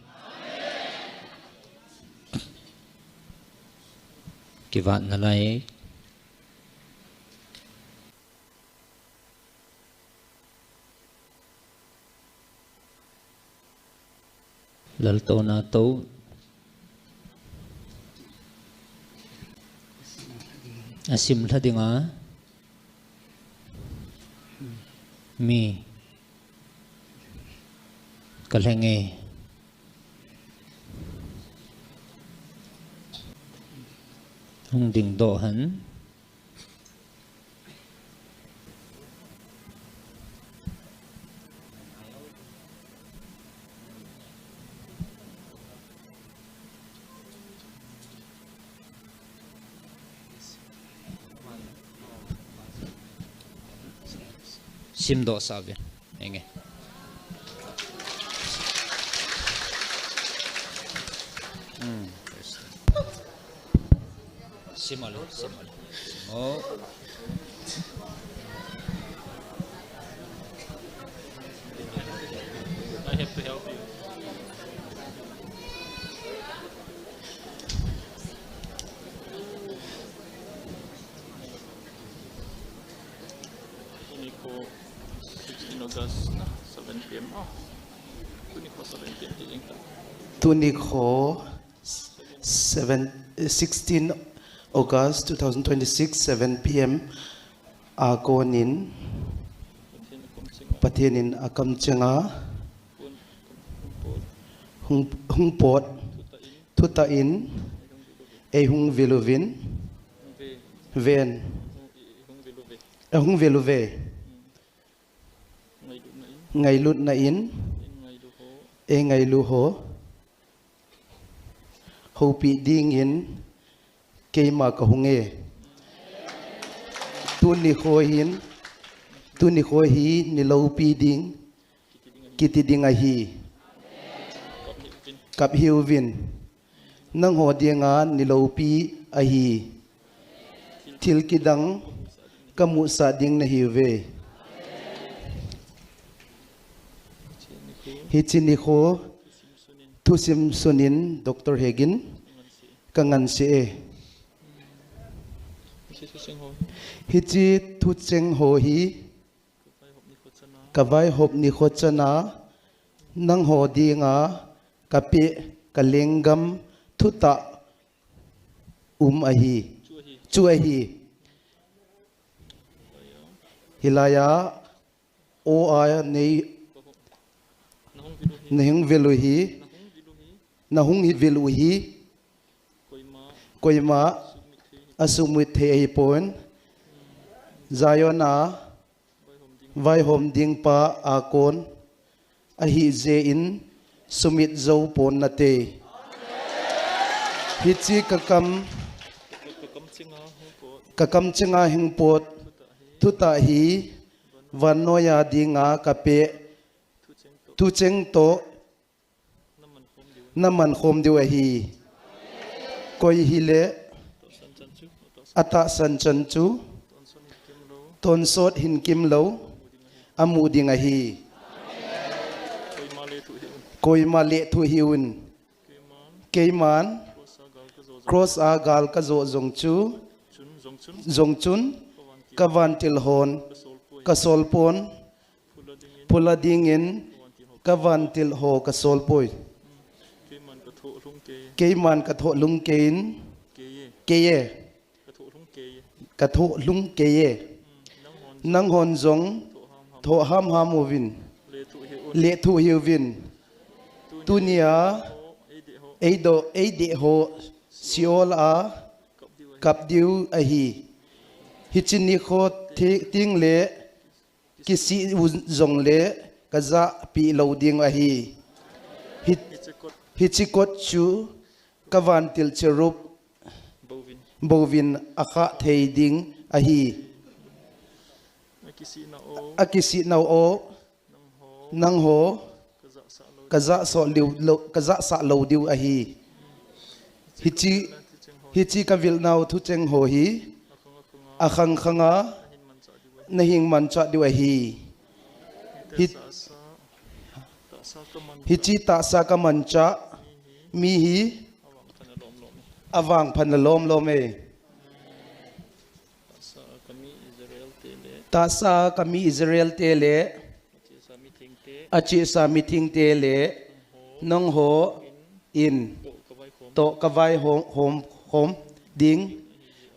Kivat nalai. Laltouna tou. Asim lha dinga mi kalheng e. Hung dingdoh hen. Simdoh sah uvin. Henge. Hmm. Sim o le, sim o le. Sim o. I have to help you. Tuni kho sixteen August na seven P M. Oh. Tuni kho seven P M ti jing ta. Tuni kho seven, eh, sixteen August two thousand twenty-six, seven P M a konin Pathen in akamchenga hung, hung pot, thutah in eihung vil uvin, ven, eihung vil uve. Ngailutna in. ngailutna in eingailu ho houpi dingin keima kahunge. Tuni kho hin, tuni kho hi niloupi ding kiti ding ahi. Kap hiuvin. Nangho dinga niloupi ahi. Thil kidang kamusah ding nahiuve. Hiche nikho thusim sunin Doctor Hegin kangansei e. Hiche thucheng ho hi kavaihop nikho chana nangho dinga kapeh kalenggam thutah um ahi. Chu ahi. Hilaiya o a nei nahung vil u hi, nahung hi vil u hi, koima asumit thei ahipon. Zion a vaihom ding pa a kon ahijeh in sumit jou pon nate. Hiche kakam, kakam chenga hingpot thutah hi vannoiya dinga kapeh thucheng toh namankhom diu ahi. Koi hile atahsan chan chu tonsot hinkimlou amu ding ahi. Koima lethuh hiuvin. Keiman cross a gal kajoh jong chu, jong chun kavantil hon kasolpon. Phula dingin kavantil ho kasolpoi. Keiman kathoh lhung keiyin, keiye, kathoh lhung keiye. Nanghon jong thoh hamham uvin, lethuh hiuvin. Tunia eideh ho Sheol a kap diu ahi. Hiche nikho tengle kisih u jongle kajahpeh lou ding ahi. Hiche kot chu kavantil cherub bouvin akhah thei ding ahi. Akisih nau o, nangho kajahsah lou diu ahi. Hiche kavilnau thucheng ho hi akhang khanga nahin manchah diu ahi. Hiche tahsa kamanchah mi hi avangphat na lomlom e. Tahsa kami Israel te le achesa mithengte le nangho in toh kavaihom khom ding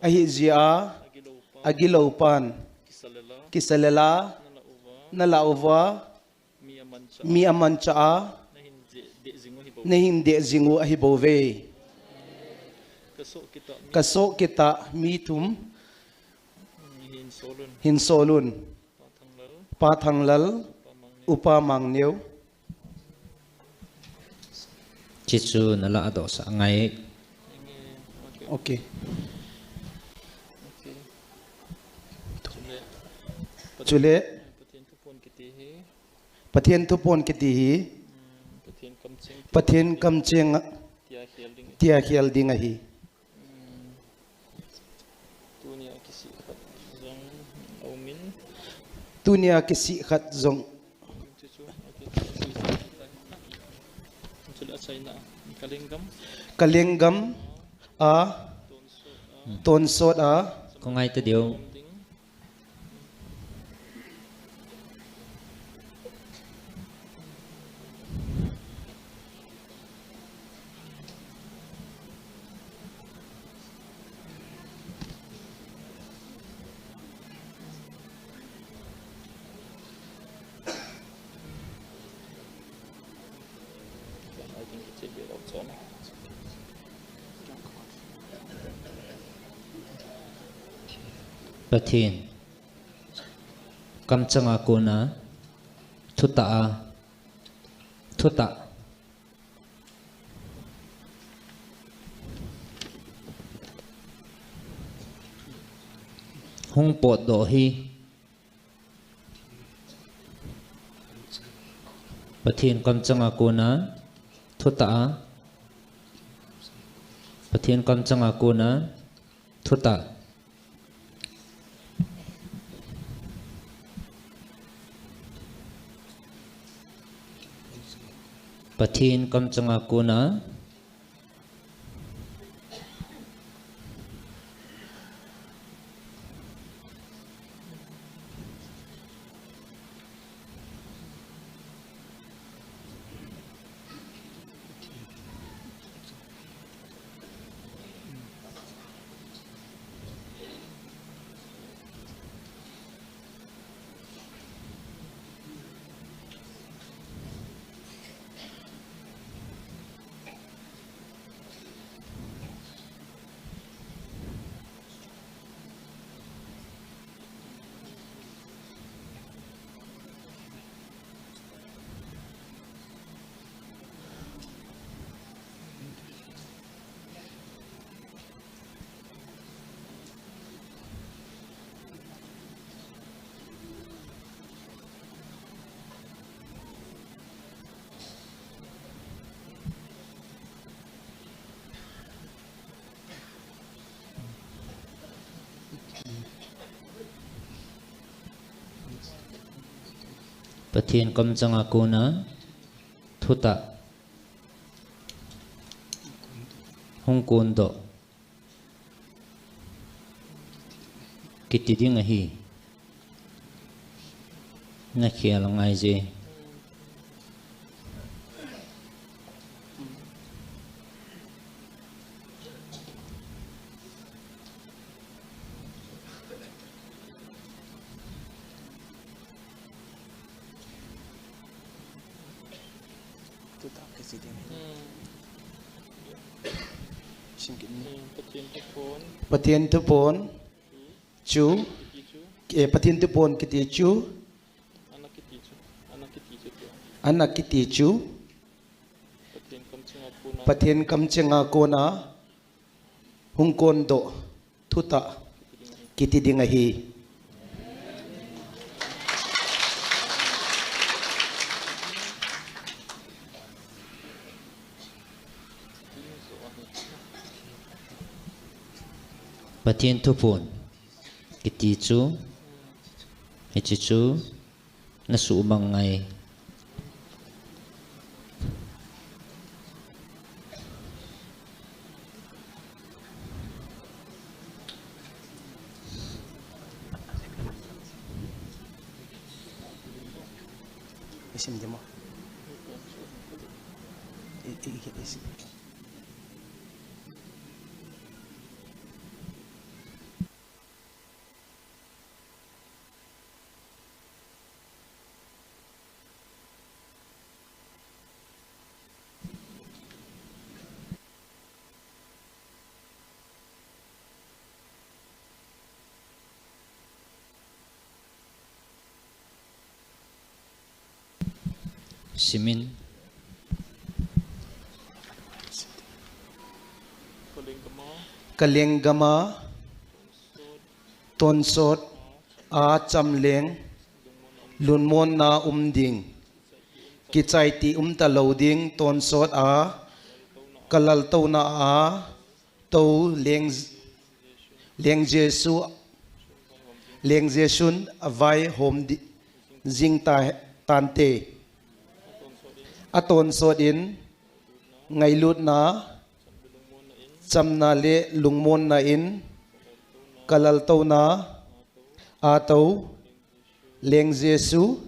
ahijeh a agiloupan kisalela nalah uva mi amanchah a nahin deh jing u ahibouve. Kasoh kitah mi thum hin solun. Pa Thanglal, Upa Mangneo. Chichu nala adohsah ngai. Okay. Chule Pathen thupon kiti hi Pathen kamcheng tia khel ding ahi. Tunia kisih khat jong kalenggam a tonsot a. Pathen kamcheng a kona Thutah a. Thutah. Hung potdoh hi. Pathen kamchanga kona thutah a. Pathen kamchanga kona thutah. Pathen kamchanga kona. Pathen kamchanga kona thutah. Hung kondoh. Kiti ding ahi. Nakhel ngai je. Thutah kiti ding ahi. Pathen thupon. Pathen thupon. Chu. Eh, Pathen thupon kiti chu. Ana kiti chu. Pathen kamchanga kona. Hung kondoh. Thutah. Kiti ding ahi. Pathen thupon. Kiti chu. Hiche chu. Nasuhmang ngai. Isim demo. I, i, i, isim. Simin. Kaleng gam a. Tonsot a chamleng, lungmonna um ding, kichaiti umta lou ding, tonsot a, kalaltouna a tou leng, leng Jesu, leng Jesun avaihom di, jing ta, tante. Atonsot in, ngailutna, chamna le lungmonna in, kalaltouna a tou, leng Jesu,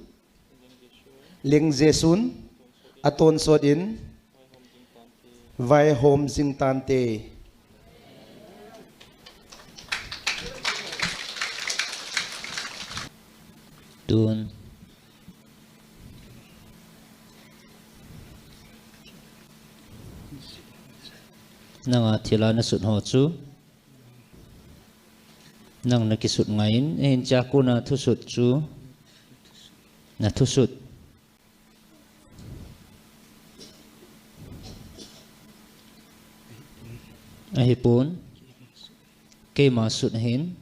leng Jesun, atonsot in, vaihom jing tante. Tun. Nanga thila nasut ho chu. Nang nakisut ngai in, eh, hichea kona thusut chu. Nathusut. Ahipon, keima sut ahin.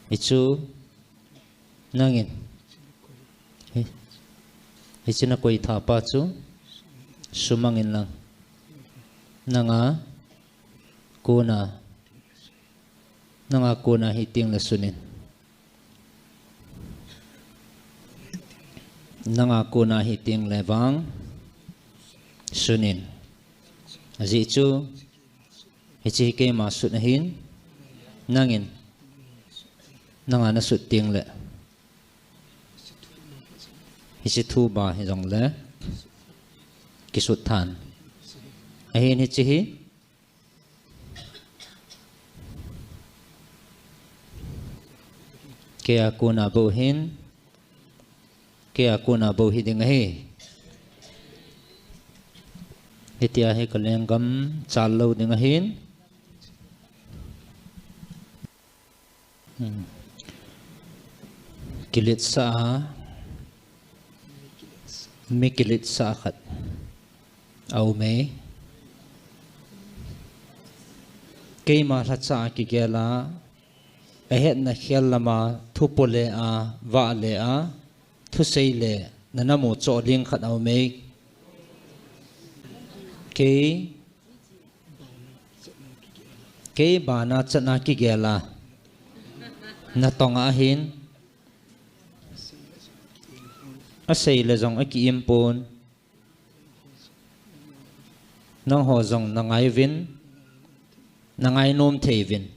Hichu nangin, hi, hichu nakoi thapa chu sumangin lang, nanga kona, nanga kona hiteng le sunin. Nanga kona hiteng le vang sunin. Ajeh chu, hiche hi keima sut ahin, nangin nanga nasut teng le, hiche thuba hijongle kisut than. Ahin hiche hi keia kona bou hin, keia kona bou hiding ahi. Hitia hi kalenggam chal lou ding ahin. Hmm. Kiletsah a, mi kiletsah khat aume. Keima lhacha a kigel a, ahetna khel lama thupo le a, vah le a, thusei le nanamu choh ding khat aume. Kei, kei bana chatna kigel a, natong ahin, asei le jong aki-im pon. Nangho jong nangai uvin, nangai nom thei uvin.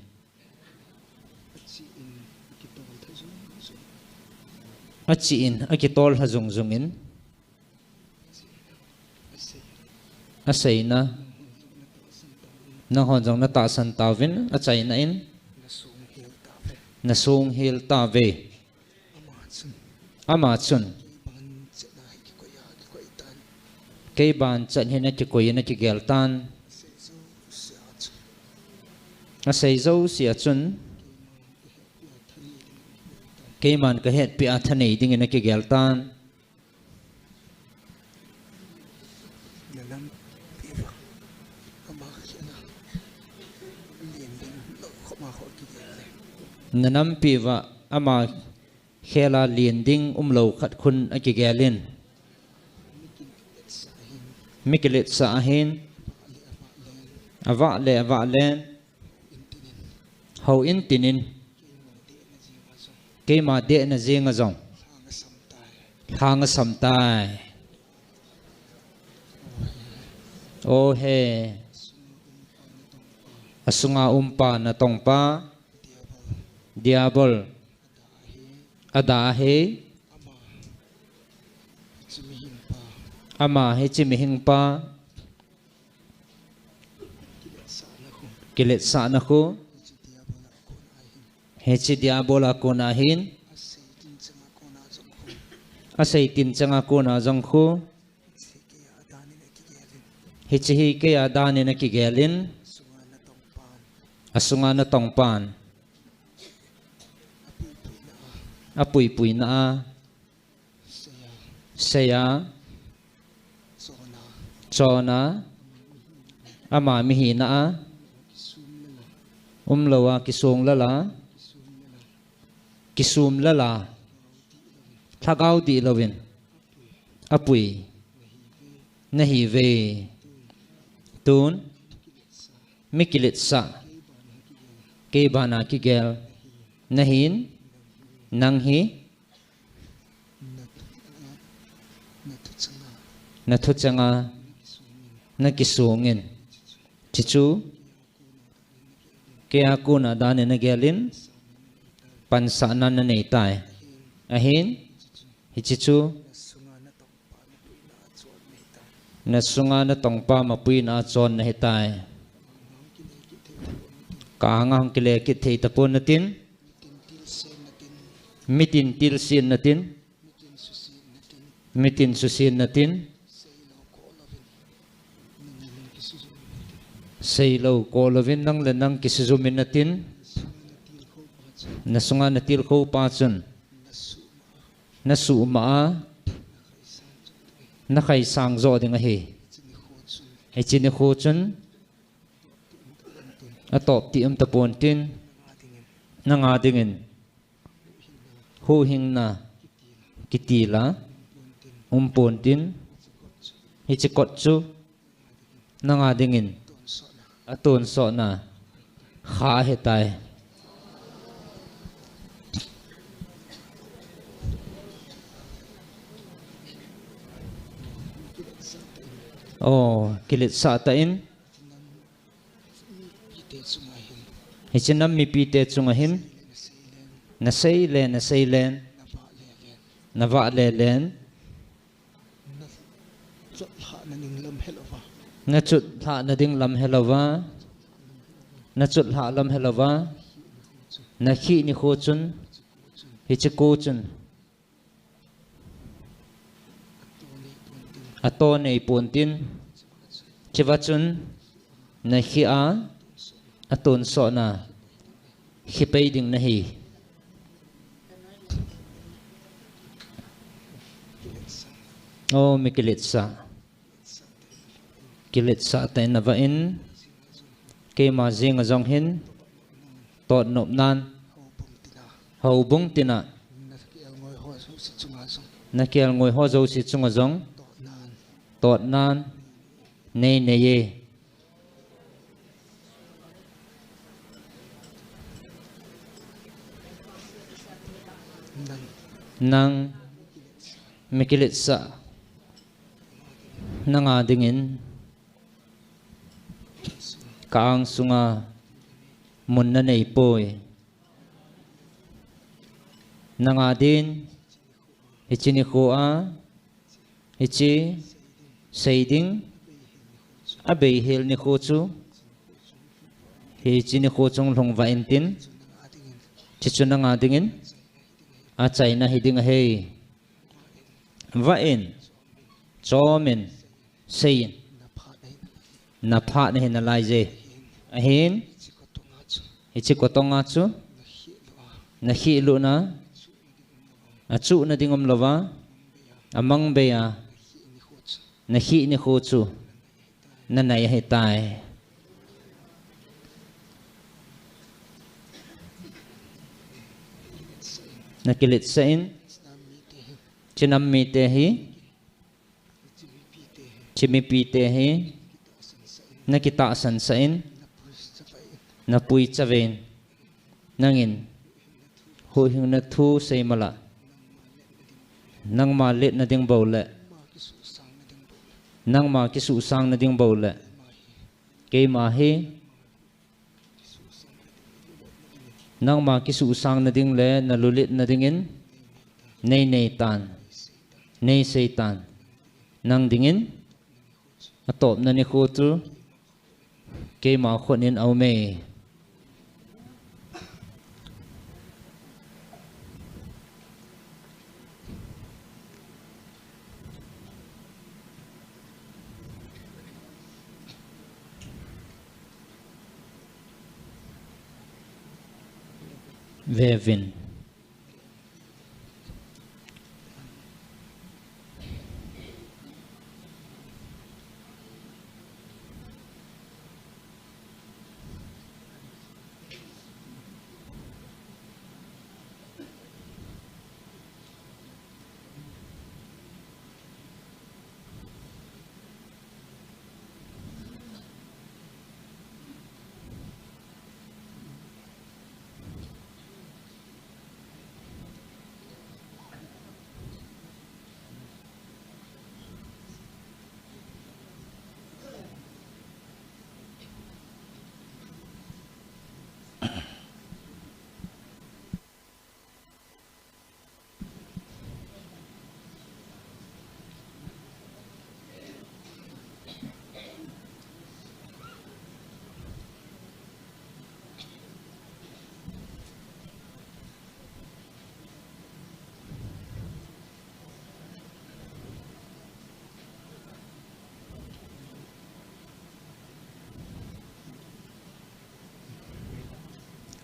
Achi in, akitol lha jung jung in. Aseina. Nangho jong natahsan tauvin, achaina in. Nasong hel tauve. Ama chun. Kei ban chat hin akikoi in akigel tan. Asei jouse a chun. Keiman kahetpi a thanei dingin akigel tan. Nanampi uva ama khela lien ding umlou khat khun akigel in. Mi kiletsah ahin. Avah le avah len. Houin tinin. Keima dehna jenga jong. Lhang asam tai. O he. Asunga umpa natongpa. Diabol. Ada ahi. Ama hiche mihingpa. Kiletsahna khu. Hiche diabol a kona hin. Asei tin changa kona jong khu. Hiche hi keia danin akigel in. Asunga natongpan. Apuipuina a. Seia. Chona. Ama mihina a. Umlou a kisong lala. Kisum lala. Lhagao dih louvin. Apui. Nahiuve. Tun. Mi kiletsah. Kei bana kigel. Nahin. Nang hi. Nathu changa. Nakisungin. Chuchu. Keia kona danin nagel in. Pansahna nanei tai. Ahin. Hiche chu. Nasunga natongpa mapuina achon nahitai. Ka-anga hung kile kit thei tapon natin. Mitin tilsen natin. Mitin susen natin. Seilou koh louvin nang le nang kisujumin natin. Nasunga natilkhou pa chun. Nasuhma a. Nakhaisang jo ding ahi. Hiche nikho chun atop ti um tapon tin, nanga dingin huhhingna kitil a um pon tin, hiche kot chu nanga dingin atonsotna kha ahitai. O, kiletsah tah in. Hiche nam mipite chunga hin, nasei le, nasei len, navah le len, nachutlhahna ding lam helouva, nachutlhah lam helouva, nakhih nikho chun, hiche ko chun ato nei pon tin, chua chun nakhih a atonsotna khipei ding nahi. O, mi kiletsah, kiletsah tah in navah in, keima jenga jong hin totnopnan, houbung tina nakelngoi ho jouse chunga jong totnan neinei e. Nang mi kiletsah, nanga dingin ka angsunga mun nanei poi. Nanga din hiche nikho a hiche sei ding, abeihel nikho chu, hiche nikho chunglhung vah intin, hiche chu nanga dingin achaina hiding ahi. Vah in, chomin, seiyin, naphat nahi nalaiye. Ahin, hiche kotonga chu nakhih lutna, achuhna ding umlouva, amangbeiya nakhih nikho chu nanei ahitai. Nakiletsah in, hiche nam mite hi, hiche mipite hi nakitahsan sah in, napui chavin, nangin huhhingna thu seimala, nangma letna ding bou le, nangma kisuhsangna ding bou le, keima hi nangma kisuhsangna ding le nalulhitna dingin neinei tan, neisei tan. Nang dingin atopna nikho chu keima khut in aume. Vevin.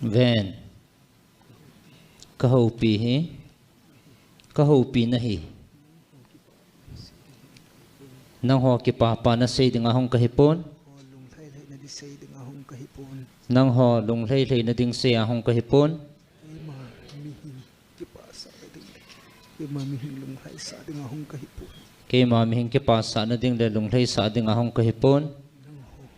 Ven. Kahoupi hi, kahoupi nahi. Nangho kipah pah na sei dinga hung kahipon. Nangho lunglhai lhai na ding sei dinga hung kahipon. Nangho lunglhai lhai na ding sei a hung kahipon. Keima mihem kipah sah na ding le, keima mihem lunglhai sah dinga hung kahipon. Keima mihem kipah sah na ding le lunglhai sah dinga hung kahipon. Nangho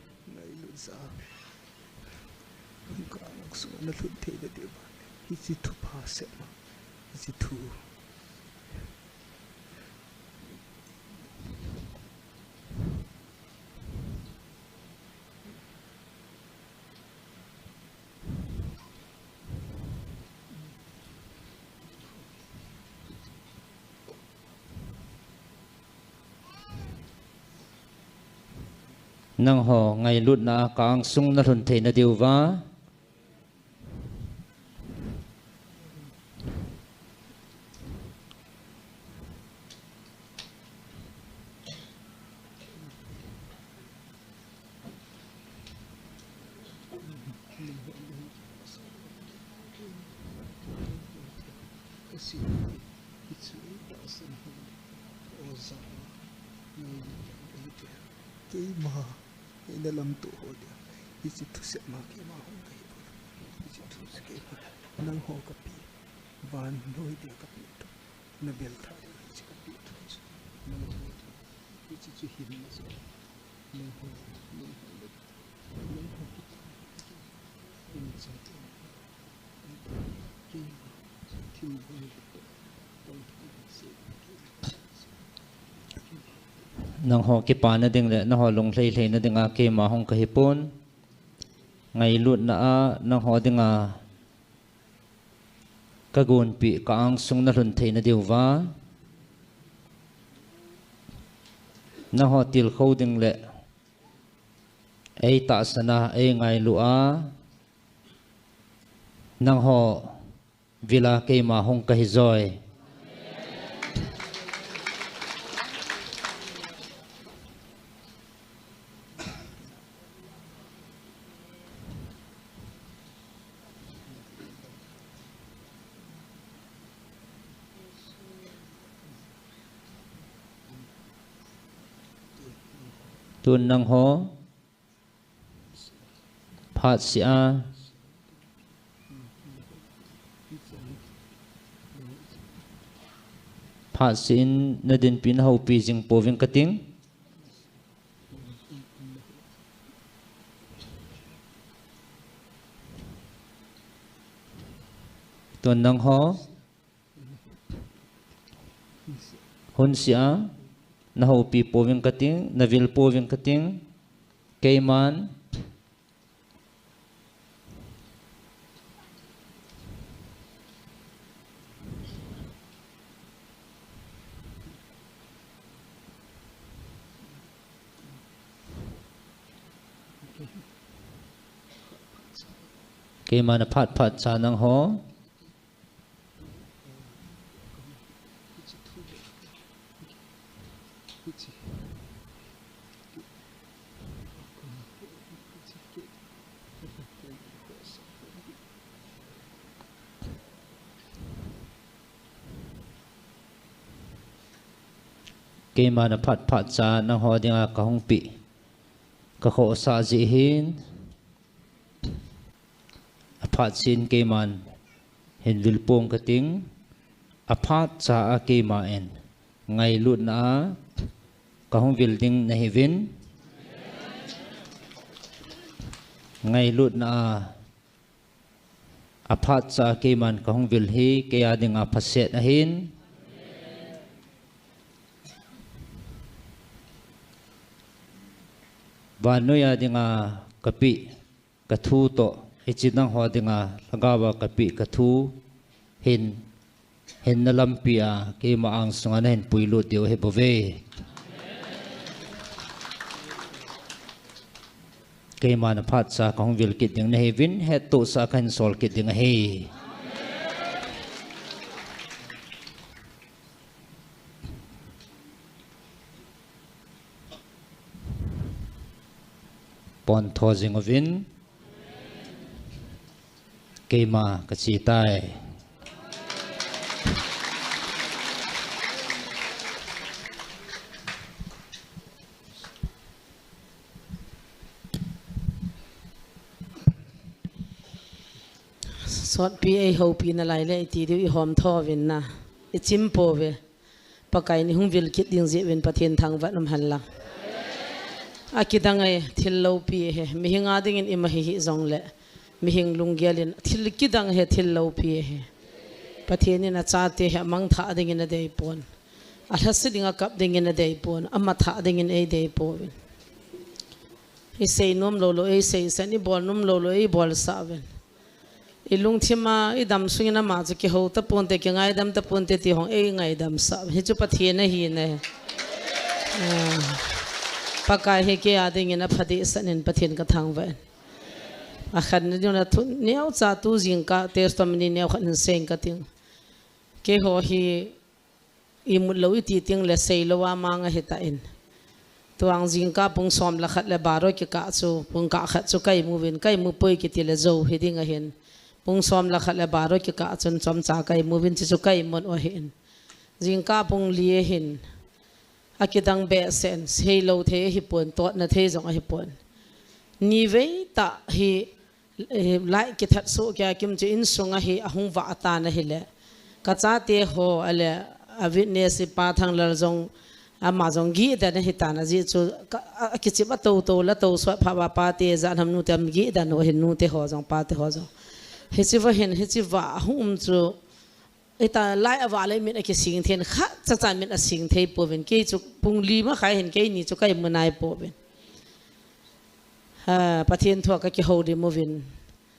ngailut ja. Nangho ka angsunga na lhun thei na diuva. Hiche thu pha seh ma. Hiche thu. Nangho ngailutna a ka angsung na lhun thei na diuva. Keima, eina lamto ho dia. Hiche thusei ma keima hung kahipon. Hiche thusei keima. Nangho kapi. Vannoi dia kapi thu. Na bel tha dia hiche kapi thu. Nangho. Hiche chu hin na so. Nangho. Nangho. Nangho. Nangho kipana ding le nangho lunglhai lhaina dinga keima hung kahipon. Ngailutna a nangho dinga kagonpeh ka angsung na lhun theina diuva. Nangho tilkhou ding le eitahsan a, eingailu a, nangho vil a keima hung kahi joi. Tun nangho phat seh a, phat seh in na dinpi na houpi jing pouving kating. Tun nangho hun seh a, na houpi pouving kating, na vil pouving kating. Keiman Keiman aphat phat cha nangho. Keiman aphat phat cha nangho dinga kahung peh, kakhohsah jeh hin. Aphat seh in keiman hin vil pong kating, aphat cha a keiman ngailutna a kahung vil ding nahiuvin. Ngailutna a aphat cha a keiman kahung vil hi kei a dinga phaset ahin. Vannoi a dinga kapeh kathu toh, hiche nangho dinga lhagao a kapeh kathu hin, hinna lampi a keima angsunga nahin puilut diu ahibouve. Keiman aphat cha kahung vil kit ding nahiuvin, hettohsah a kahin sol kit ding ahi. Pontho jing uvin. Keima kache tai. Sotpi eihoupi nalai le iti diu ihom tho uvin na. Ichim pouve. Pakai in ihung vil kit ding jeh uvin Pathen thangvah in umhen lang. Akidang ahi thil loupi ahi. Mihing a dingin ima hi hih jongle. Mihing lunggel in thil kidang ahi thil loupi ahi. Pathen in achate hi amangthah dingin adei pon. Alhase ding akap dingin adei pon. Amathah dingin eidei pouvin. Isei nom lou lou eisei sah in, ibol nom lou lou eibol sah uvin. Ilungthim a, idam sungin ama chu kihou taponte, kingaidam taponte ti hung eingaidam sah uvin. Hichu Pathen ahi ne. Ah, Pakai hi kei a dingin apha dehset in Pathen kathangvah in. Akhatna ding na thu neocha tu jingkah testimony neokhat in seiyin kating. Keiho hi imut lou iti teng le sei lou a mang ahitan. Tuang jingkah pung som le khat le baro kikah chu, pung kah khat chu kaimuvin, kaimu poi kiti le jou hiding ahin. Pung som le khat le baro kikah chun chomcha kaimuvin, chuchu kaimut u ahin. Jingkah pung li ahin. Akidang behseh in, sei lou thei ahipon, totna thei jong ahipon. Nivei tah hi, eh, light kithat soh kei a kim chu insung a hi ahung vah tan ahile. Kachate ho ale, a witness pa Thanglal jong, ama jong gih dan ahitan ajeh chu, ka, a, akichep a toto la to sot pha va pate jat ham nute am gih dan u ahin nute ho jong pate ho jong. Hichi va hin, hichi va ahung um chu, Ita lai a vah le mit akising thei in khat cha cha mit asing thei pouvin. Kei chu pung li ma khai hin keini chu kaimu nai pouvin. Ha, Pathen thu a kakihoulim uvin.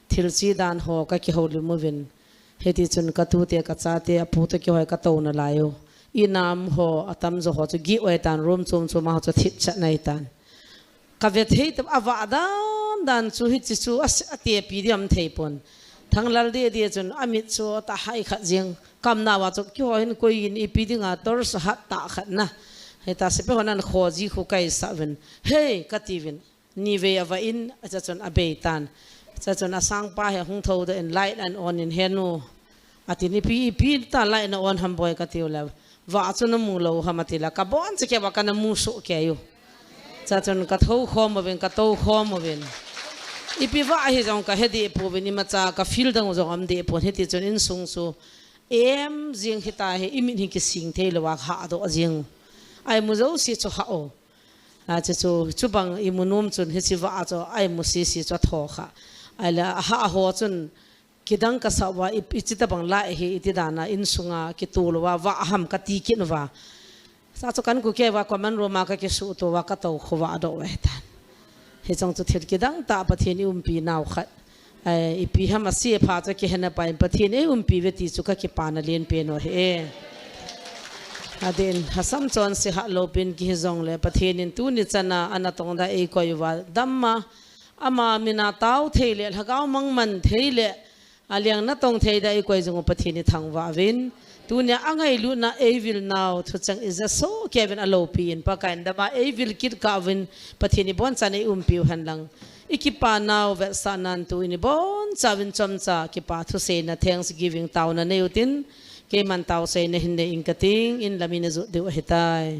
Thil chi dan ho kakihoulim uvin. Hiti chun katute kachate apu toh kihoi katou nalai u. Inam ho atamjo ho chu gih u ahitan room chom chom a ho chu thipchet na ahitan. Kave thei tah a vah dan dan chu hichi chu a, atepi ding um thei pon. Thanglal deh deh chun amit chu atahai khat jeng. Kamna va chu keiho hin koi in ipi dinga torch hat tah khat na. Hita sepai hon ankho ji khu kaisah uvin. Hei, kati uvin. Nivei avah in, acha chun abei tan. Acha chun asangpa hi ahung thou doh in light ana on in henu. Atin ipi, ipi tah light na on ham boi katiu le. Vah chu namu lou ham ati le. Kabon cheh kei va kana mu soh kei u. Cha chun kathou khom uvin, katou khom uvin. Ipi vah hi jong kahe deh pouvin, imacha ka feel dang u jong um deh pon hiti chun insung chu. Em jing hita hi imit hi kising thei lou a hah doh jing. Aimu jouse chu hah u. A, chu, chu, chubang imu nom chun hichi vah a chu aimu sisi chu atho kha. Ahile ahah ho chun kidang kasah uva i, ichi tabang lai hi iti dan a insunga kitu lou a vah ham kati kit uva. Sa chu kan ku kei uva common room a kakisuh to uva katou khovah doh uva ahitan. Hichong chu thil kidang tah Pathen iumpi nau khat. Ai, ipi ham ase pha chu kihe napai in Pathen eiumpi uve ti chu kakipana lenpen u ahi e. Adeh in, hasam chonse hah loupin kihi jongle, Pathen in tuni chana, ana tongda eikoi uva, damma, ama mina tao thei le, lhagao mangman thei le, aleng natong thei da eikoi jong u Pathen ithangvah uvin. Tunia angailutna eivil nau thucheng ija soh kei uvin aloupi in Pakai in dama eivil kit kah uvin Pathen in ibonchauvin eiumpi u hen lang. Ikipa nau vetsahnan tuin ibonchauvin chomcha kipa thuseina thanksgiving taona nei utin keiman taoseina hin nei ing kating in lamin ajot diu ahitai.